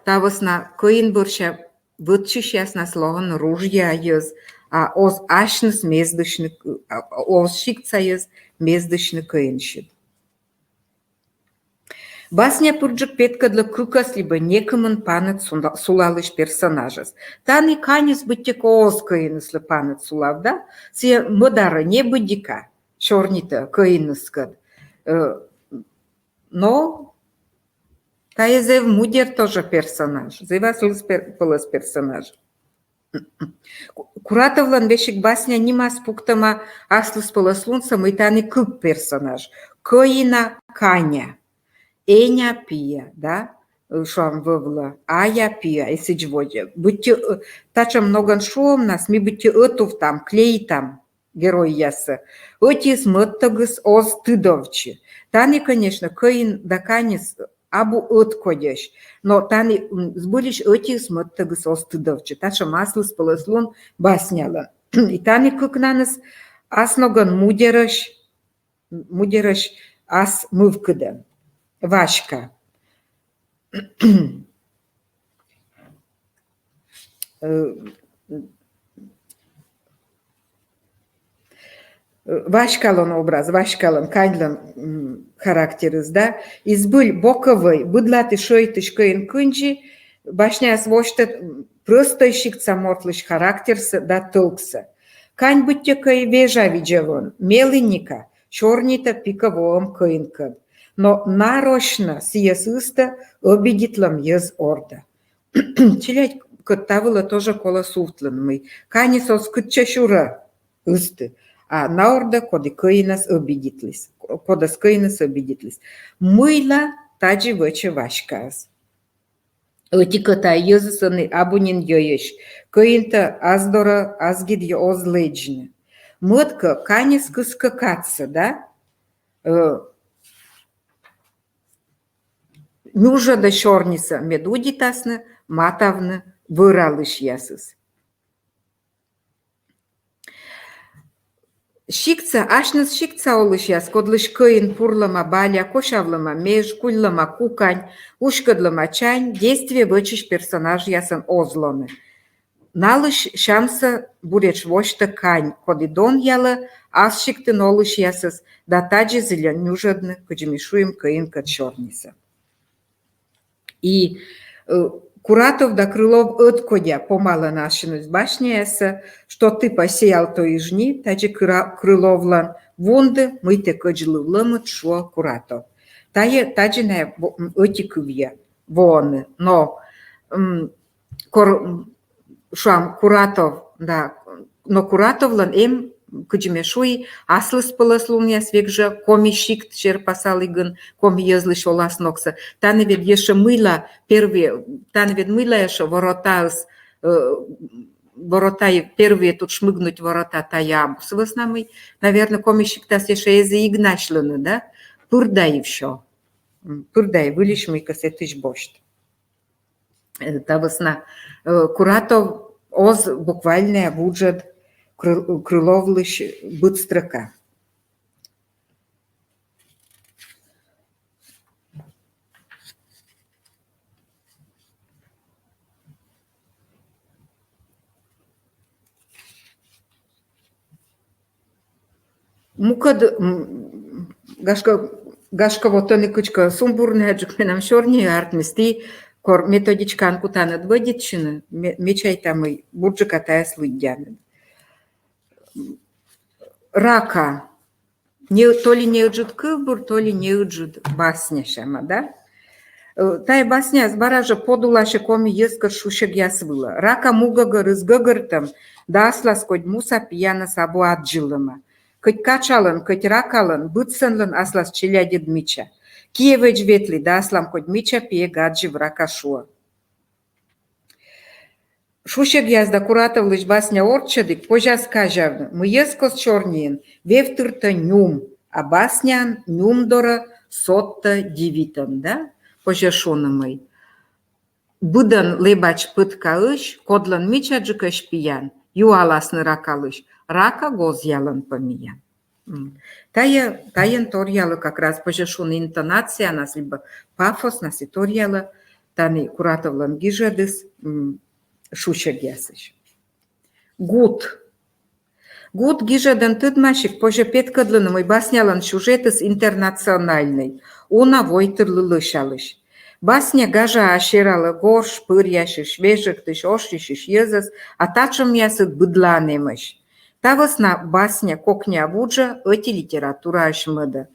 та вӧсна кӧин бӧрся вӧтчысьяснас лоӧны ружья йӧз, а оз асьныс мездысьны, а, оз сиктса йӧз мездысьны кӧинсьыд. Басня пырджык петкӧдлӧ кыкӧс либӧ некымын паныд сула-, сулалысь персонажӧс. Тані каньыс быттьӧкӧ оз кӧиныслы паныд сулав, да? Сійӧ мӧдарӧ небыдика сёрнитӧ кӧиныскӧд. Э, но тайӧ зэв мудер тоже персонаж, зэв аслыспӧлӧс персонаж. Ку-, Куратовлӧн весиг басня нимас пуктӧма аслыспӧлӧслунсӧ, мый тані кык персонаж. Кӧина каня, эня пиа, да, шуам, вӧвлӧ, ая пиа, и сідз водзӧ. Быттьӧ, э, татшӧм ногӧн шуӧмнас ми быттьӧ ӧтувтам, клеитам геройяссӧ. Ӧтиыс мӧдтӧгыс оз тыдовтчы. Тані, конечно, кӧин да каньыс абу ӧткодьӧсь, но тані, м, збыльысь ӧтиыс мӧдтӧгыс оз тыдовтчы. Татшӧм аслыспӧлӧслун баснялӧн. И тані кыкнаныс ас ногӧн мудерӧсь, мудерӧсь ас мывкыдӧн. Васька. Э, Васькалӧн образ, васькалӧн, каньлӧн, м, характерыс, да. И збыль боковӧй, быдлаті шӧйтысь кӧин кындзи, басняас восьтӧ, м, прӧстӧй сиктса мортлысь характерсӧ да тӧлксӧ. Кань быттьӧкӧ и вежавидзӧвӧн, меліника, сёрнитӧ пикӧ воӧм кӧинкӧд. Но нарочно сійӧс ыстӧ ӧбидитлӧм йӧз ордӧ. Челядькӧд та вылӧ тоже колӧ сувтлыны, мый каньыс оз кытчӧ сюрӧ ысты, а на ордӧ, коді кӧинӧс ӧбидитліс, кодӧс кӧинӧс ӧбидитліс. Мыйла тадзи вӧчӧ Васькаыс? Ӧти-кӧ, тайӧ йӧзыс ӧні абу нин йӧйӧсь, кӧинтӧ ас дорӧ ас гидйӧ оз лэдзны. Мӧд-кӧ, каньыс кыскӧ кадсӧ, да? Э, нюжӧдӧ сёрнисӧ, мед удитасны матавны вӧралысьясыс. Сиктса, асьныс сиктса олысьяс, кодлысь кӧин пурлӧма баля, косявлӧма меж, кульлӧма кукань, уськӧдлӧма чань, действие вӧчысь персонажъясӧн оз лоны. Налысь сямсӧ буретш восьтӧ кань, коді донъялӧ ас сиктын олысьясӧс да тадзи зільӧ нюжӧдны, кыдзи ми шуим, кӧинкӧд сёрнисӧ. И, э, Куратов да Крылов ӧткодя помалӧны ассьыныс басняяссӧ, что типа сеял, то и жни, тадзи Кыра-, Крыловлӧн, вунды, мый тэ кӧдзыдлывлӧмыд, шуӧ Куратов. Тайӧ, тадзи найӧ во-, м, ӧти кывйӧ воӧны. Но, м, кор-, м, шуам, Куратов, да, но Куратовлӧн эм, кыдзи ме шуи, аслыспӧлӧслунъяс век жӧ коми сикт серпасалігын, коми йӧзлысь оласногсӧ. Тані ведь ещӧ мыйла первый, тані ведь мыйла ещӧ воротаыс, э, ворота, и первый тут шмыгнуть ворота тайӧ абу. Сы вӧсна мый, наверно, коми сиктас ещӧ эз и игнасьлыны, да? Пыр да и всё. М, пыр да и выльысь мыйкӧ сэтысь босьт. Э, та вӧсна, э, Куратов оз буквальнӧя вуджӧд Кры-, Крыловлысь быд строка. Мукӧд, м, гашкӧ, гашкӧ, вот ӧні кыдзкӧ сумбурнӧйджык менам сёрниӧй артмис, ті кор методичкаын кутанныд вӧдитчыны, ме-, ме чайта, мый бурджыка тайӧс лыддянныд. Рака. Не, то ли неыджыд кывбур, то ли неыджыд басня сяма, да? Э, тайӧ басняыс бара жӧ подуласьӧ коми йӧзкӧд шусьӧгъяс вылӧ. Рака му гӧгӧрыс гӧгӧртӧм да аслас кодь муса пиянӧс абу аддзылӧма. Кӧть качалӧн, кӧть ракалӧн, быдсӧнлӧн аслас челядьыд мича. Киӧ вӧч ветлі да аслам кодь мича пиӧ аддзыв, рака шуӧ. Шусьӧгъяс да Куратовлысь басня орччӧдігӧн позяс казявны, мый йӧзкост сёрниын вевтыртӧ нюм, а басняын нюм дорӧ содтӧ дивитӧм, да? Позьӧ шуны, мый быдӧн лэбач пӧткаысь, кодлӧн мичаджыкӧсь пиян, юаласны ракалысь, рака гозъялӧн пӧ миян. М. Тайӧ, тайӧн торъялӧ как раз, позьӧ шуны, интонациянас либӧ пафоснас и торъялӧ тані Куратовлӧн гижӧдыс, м, шусьӧгъясысь. Гут. Гут гижӧдӧн тӧдмасиг позьӧ петкӧдлыны, мый баснялӧн сюжетыс интернациональнӧй, уна войтырлы лӧсялысь. Басня гажаа сералӧ горш, пӧръясьысь, вежӧктысь, ошйысьысь йӧзӧс, а татшӧмъясыд быдлаын эмӧсь. Та вӧсна басня кокниа вуджӧ ӧти литератураысь мӧдӧ.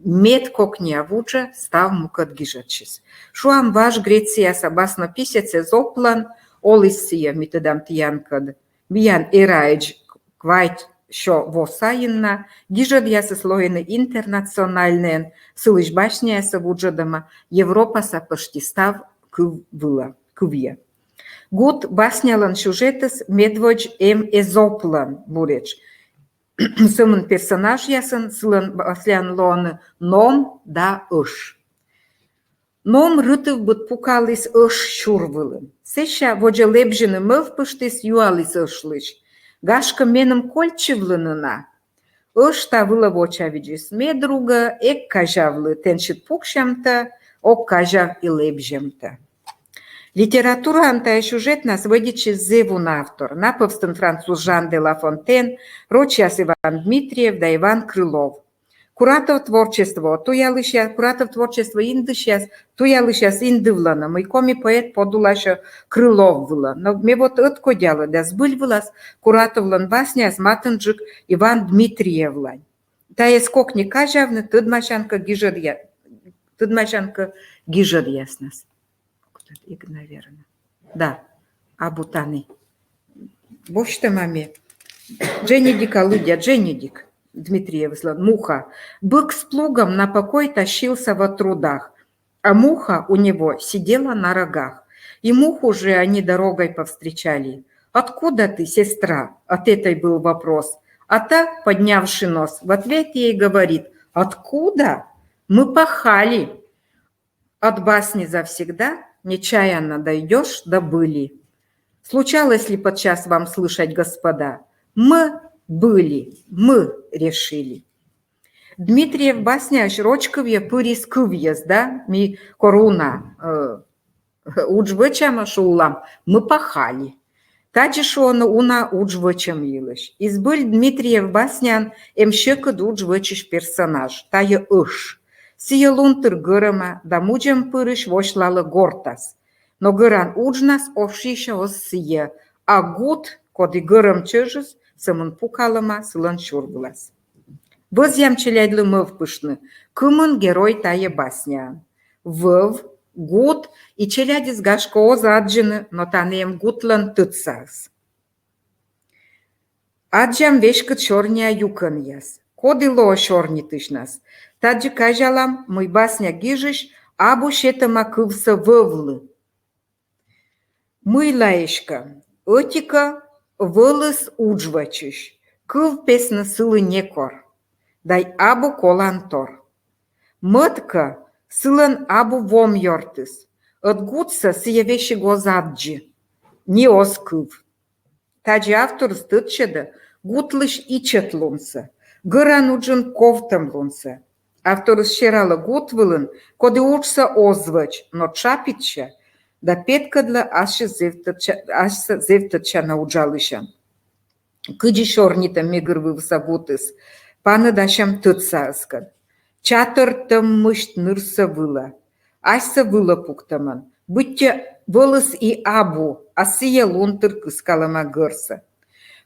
Мед кокниа вуджӧ став мукӧд гижӧдысь. Шуам, важ Грецияса баснописец Эзоплӧн, оліс сійӧ, ми тӧдам, тіянкӧд миян эраӧдз квайт сё во сайын на, гижӧдъясыс лоины интернациональнӧйӧн, сылысь басняяссӧ вуджӧдӧма Европаса пӧшти став кыв вылӧ, кывйӧ. Гут баснялӧн сюжетыс медводз эм Эзоплӧн буретш. Сӧмын персонажъясын сылӧн басняын лоӧны ном да ӧш. Ном рытывбыд пукаліс ӧш сюр вылын. Сэсся водзӧ лэбзьыны мӧвпыштіс, юаліс ӧшлысь: «Гашкӧ, меным кольччывлыны на?» Ӧш та вылӧ вочавидзис: «Ме, другӧ, эг казявлы, тэнсьыд пуксьӧмтӧ ог казяв и лэбзьӧмтӧ». Литератураын тайӧ сюжетнас вӧдитчис зэв уна автор: на пӧвстын француз Жан де Ла Фонтен, рочьяс Иван Дмитриев да Иван Крылов. Куратов творчество туялысьяс, Куратов творчество индысьяс туялысьяс индывлӧны, мый коми поэт подуласьӧ Крылов вылӧ. Но ме вот ӧткодялі да, збыль вылас Куратовлӧн басняыс матынджык Иван Дмитриевлань. Тайӧс кокни казявны, тӧдмасян кӧ, гижӧдъя-, Тӧдмасян кӧ гижӧдъяснас. Кутад иг, наверно. Да, абу тані. Босьтӧма ме. Дженьыдика лыддя, дженьыдик. Дмитриевыслӧн «Муха». Бык с плугом на покой тащился во трудах, а муха у него сидела на рогах. И муху же они дорогой повстречали. «Откуда ты, сестра?» — от этой был вопрос. А та, поднявши нос, в ответ ей говорит: «Откуда? Мы пахали». От басни завсегда нечаянно дойдёшь до были. Случалось ли подчас вам слышать, господа? Мы были, мы решили. Дмитриев басняысь роч кывйӧ пырис кывйыс, да, ми кор уна, э, удж вӧчам, шулам, мы пахали. Тадзи шуӧны уна удж вӧчӧм йылысь. И збыль Дмитриев басняын эм сьӧкыд удж вӧчысь персонаж, тайӧ ыж. Сійӧ лунтыр гӧрӧма да мудзӧм пырысь восьлалӧ гортас. Но гӧран уджнас ошйысьӧ оз сійӧ, а гут, коді гӧрӧм чӧжыс, сӧмын пукалӧма сылӧн сюр вылас. Вӧзъям челядьлы мӧвпыштны, кымын герой тайӧ басняын. Вӧв, гут, и челядьыс, гашкӧ, оз аддзыны, но тані эм гутлӧн тӧдсаыс. Аддзам веськыд сёрниа юкӧнъяс. Коді лоӧ сёрнитысьнас? Тадзи казялам, мый басня гижысь абу сетӧма кывсӧ вӧвлы. Мыйла эськӧ? Ӧти-кӧ, вӧлыс удж вӧчысь, кыв песны сылы некор, дай абу колантор. Мӧд-кӧ, сылӧн абу вом ёртыс, ӧд гутсӧ сійӧ весиг оз аддзы, ни оз кыв. Тадзи авторыс тӧдчӧдӧ гутлысь ичӧтлунсӧ, гӧран уджын ковтӧмлунсӧ. Авторыс сералӧ гут вылын, коді уджсӧ оз вӧч, но тшапитчӧ да петкӧдлӧ ассьыс зэв тӧдча-, ассьыс зэв тӧдчана уджалысьӧн. Кыдзи сёрнитӧ мегырвывса гутыс, паныдасьӧм тӧдсаыскӧд. Чатӧртӧммысь нырсӧ вылӧ, асьсӧ вылӧ пуктӧмӧн. Быттьӧ вӧлыс и абу, а сійӧ лунтыр кыскалӧма гӧрсӧ.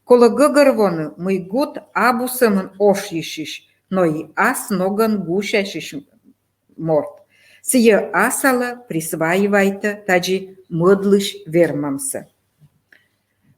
Колӧ гӧгӧрвоны, мый гут абу сӧмын ошйысьысь, но и ас ногӧн гусясьысь морт. Сійӧ асалӧ присваивайтӧ тадзи мӧдлысь вермӧмсӧ.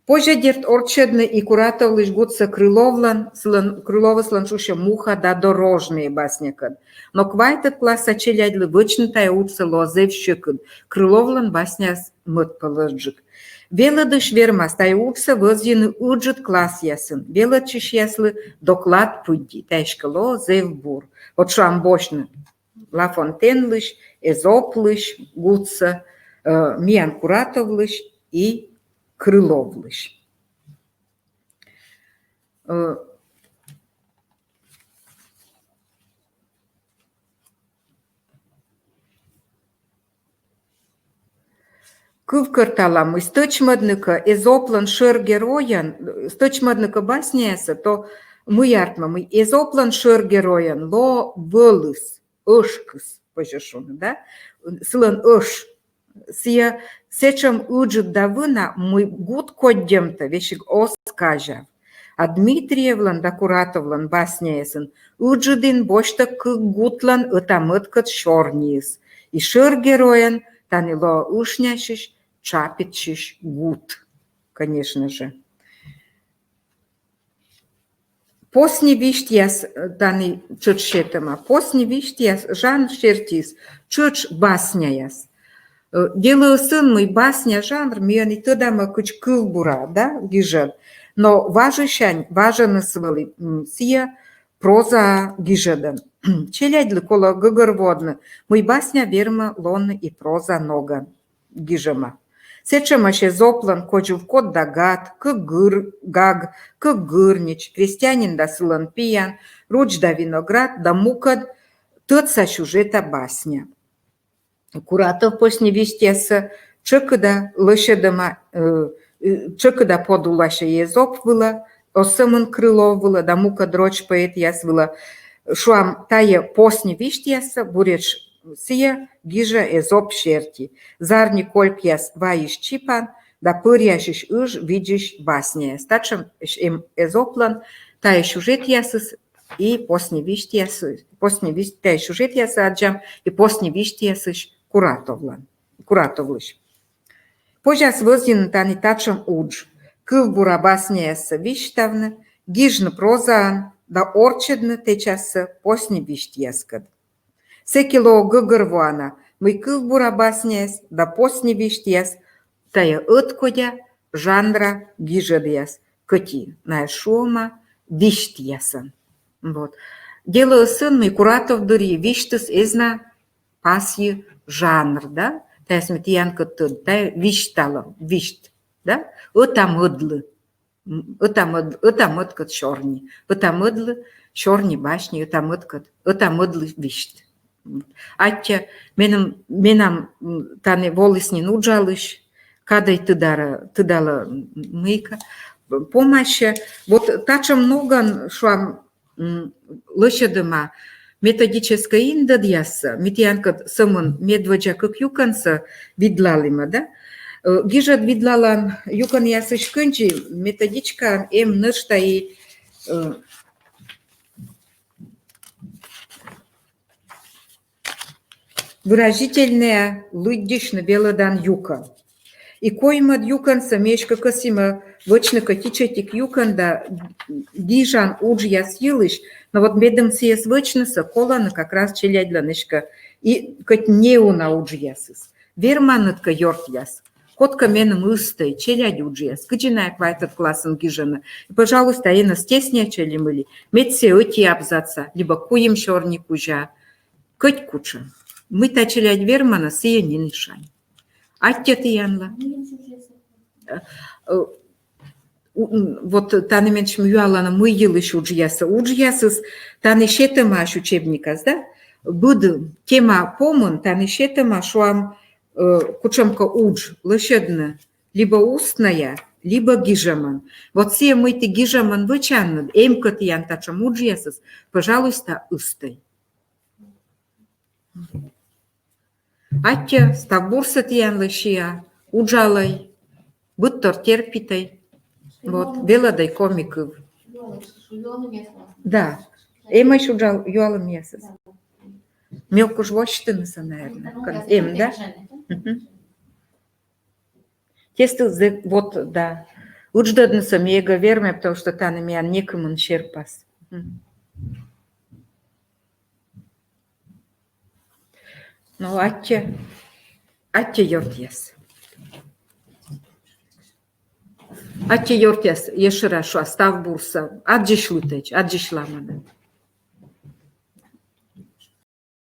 Позьӧ, дерт, орччӧдны и Куратовлысь гутсӧ Крыловлӧн, сылӧн, Крыловыслӧн шусьӧ «Муха да дорожные» баснякӧд. Но квайтӧд класса челядьлы вӧчны тайӧ уджсӧ лоӧ зэв сьӧкыд. Крыловлӧн басняыс мӧдпӧлӧсджык. Велӧдысь вермас тайӧ уджсӧ вӧзйыны ыджыд классъясын велӧдчысьяслы доклад пыдди. Тайӧ эськӧ лоӧ зэв бур. Вот шуам, босьтны Ла Фонтенлысь, Эзоплысь гутсӧ, э, миян Куратовлысь и Крыловлысь. Э, кывкӧрталам, мый стӧчмӧдны кӧ Эзоплӧн шӧр геройӧн, стӧчмӧдны кӧ басняясӧ, то мый артмӧ, мый Эзоплӧн шӧр геройӧн лоӧ вӧлыс, ӧшкыс, позьӧ шуны, да? Сылӧн ӧш. Сійӧ сэтшӧм ыджыд да вына, мый гут коддзӧмтӧ весиг оз казяв. А Дмитриевлӧн да Куратовлӧн басняясын ыджыдін босьтӧ кык гутлӧн ӧта-мӧдкӧд сёрниыс. И шӧр геройӧн тані лоӧ ышнясьысь, тшапитчысь гут, конечно же. Посни висьтъяс, э, тані тшӧтш сетӧма. Посни висьтъяс жанр сертиыс тшӧтш басняяс. Э, делӧыс ӧні, мый басня жанр, ми ӧні тӧдам кыдз кывбура, да, гижӧд. Но важысянь, важӧныс вӧлі, м, сійӧ проза гижӧдӧн. Челядьлы колӧ гӧгӧрвоӧдны, мый басня вермӧ лоны и проза ногӧн гижӧма. Сэтшӧмӧсь Эзоплӧн «Кодзувкот да гад», «Кык гыр-, гаг», «Кык гырнич», «Крестьянин да сылӧн пиян», «Руч да виноград» да мукӧд тӧдса сюжета басня. Куратов посни висьтъяссӧ тшӧкыда лӧсьӧдӧма, э, э, тшӧкыда подуласьӧ Эзоп вылӧ, оз сӧмын Крылов вылӧ да мукӧд роч поэтъяс вылӧ. Шуам, тайӧ посни висьтъяссӧ буретш сійӧ гижӧ Эзоп серти. Зарни кольпъяс вайысь чипан да пӧръясьысь ыж видзысь басняяс. Татшӧм эм Эзоплӧн тайӧ сюжетъясыс, и посни висьтъяс, посни висьтъяс сюжетъяс аддзам, и посни висьтъясысь Куратовлан, Куратовлысь. Позяс вӧзйыны тані татшӧм удж: кывбура басняяссӧ висьтавны, гижны прозаӧн да орччӧдны тэчассӧ посни висьтъяскӧд. Сэки лоӧ гӧгӧрвоана, мый кывбура басняяс да посни висьтъяс — тайӧ ӧткодя жанра гижӧдъяс, кӧть и найӧс шуӧма висьтъясӧн. Вот. Дело сыын, мый Куратов дырйи висьтыс эз на пасйы жанр, да? Тайӧс ме тіянкӧд тӧд-, тайӧ висьталӧм, висьт, да? Ӧта-мӧдлы. М, ӧта-мӧд-, ӧта-мӧдкӧд сёрни, ӧта-мӧдлы сёрни басни, ӧта-мӧдкӧд, ӧта-мӧдлы висьт. Аттьӧ, меным, менам, м, тані воліс нин уджалысь, кадӧй тыдалӧ, тыдалӧ, м, мыйкӧ помасьӧ. Вот татшӧм ногӧн, шуам, м, лӧсьӧдӧма методическӧй индӧдъяссӧ, ми тіянкӧд сӧмын медводдза кык юкӧнсӧ видлалім, да? Э, гижӧд видлалан юкӧнъясысь кындзи, методичкаын эм нӧшта и, э, выразительнӧя лыддьысьны велӧдан юкӧн. И коймӧд юкӧнсӧ ми эськӧ кӧсйим вӧчны кӧть ичӧтик юкӧн да гижан уджъяс йылысь, но вот медым сійӧс вӧчнысӧ, колӧны как раз челядьлӧн эськӧ и кӧть неуна уджъясыс. Верманныд кӧ, ёртъяс, кодкӧ меным ыстӧй челядь уджъяс, кыдзи найӧ квайтӧд классын гижӧны. И, пожалуйста, эн стесняйтчӧй ли мый ли, мед сійӧ ӧти абзаца либӧ куим сёрни кузя, кӧть кутшӧм. Мыйта челядь вермӧны, сійӧ нин и шань. Аттьӧ тіянлы. Э, э, у-, м, вот тані менсьым юалӧны, мый йылысь уджъясыс. Уджъясыс тані сетӧмаӧсь учебникас, да? Быд тема помын тані сетӧма, шуам, э, кутшӧмкӧ удж лӧсьӧдны либӧ устнӧя, либӧ гижӧмӧн. Вот сійӧ, мый ті гижӧмӧн вӧчанныд, эм кӧ тіян татшӧм уджъясыс, пожалуйста, ыстӧй. Аттьӧ, став бурсӧ тіянлы сиа, уджалӧй, быдтор терпитӧй. Вот, велӧдӧй коми кыв. Да. Эмӧсь уджал юалӧмъясыс? Ме ог куж восьтынысӧ, наверное. Эм, да? Мгм. Тестыс, вот, да. Ыдждӧднысӧ ме эг вермӧй, потому что тані миян некымын серпас. Мгм. Но аттьӧ, аттьӧ, ёртъяс. Аттьӧ, ёртъяс, ещӧ раз шуа, став бурсӧ. Аддзысьлытӧдз, аддзысьламӧдӧдз.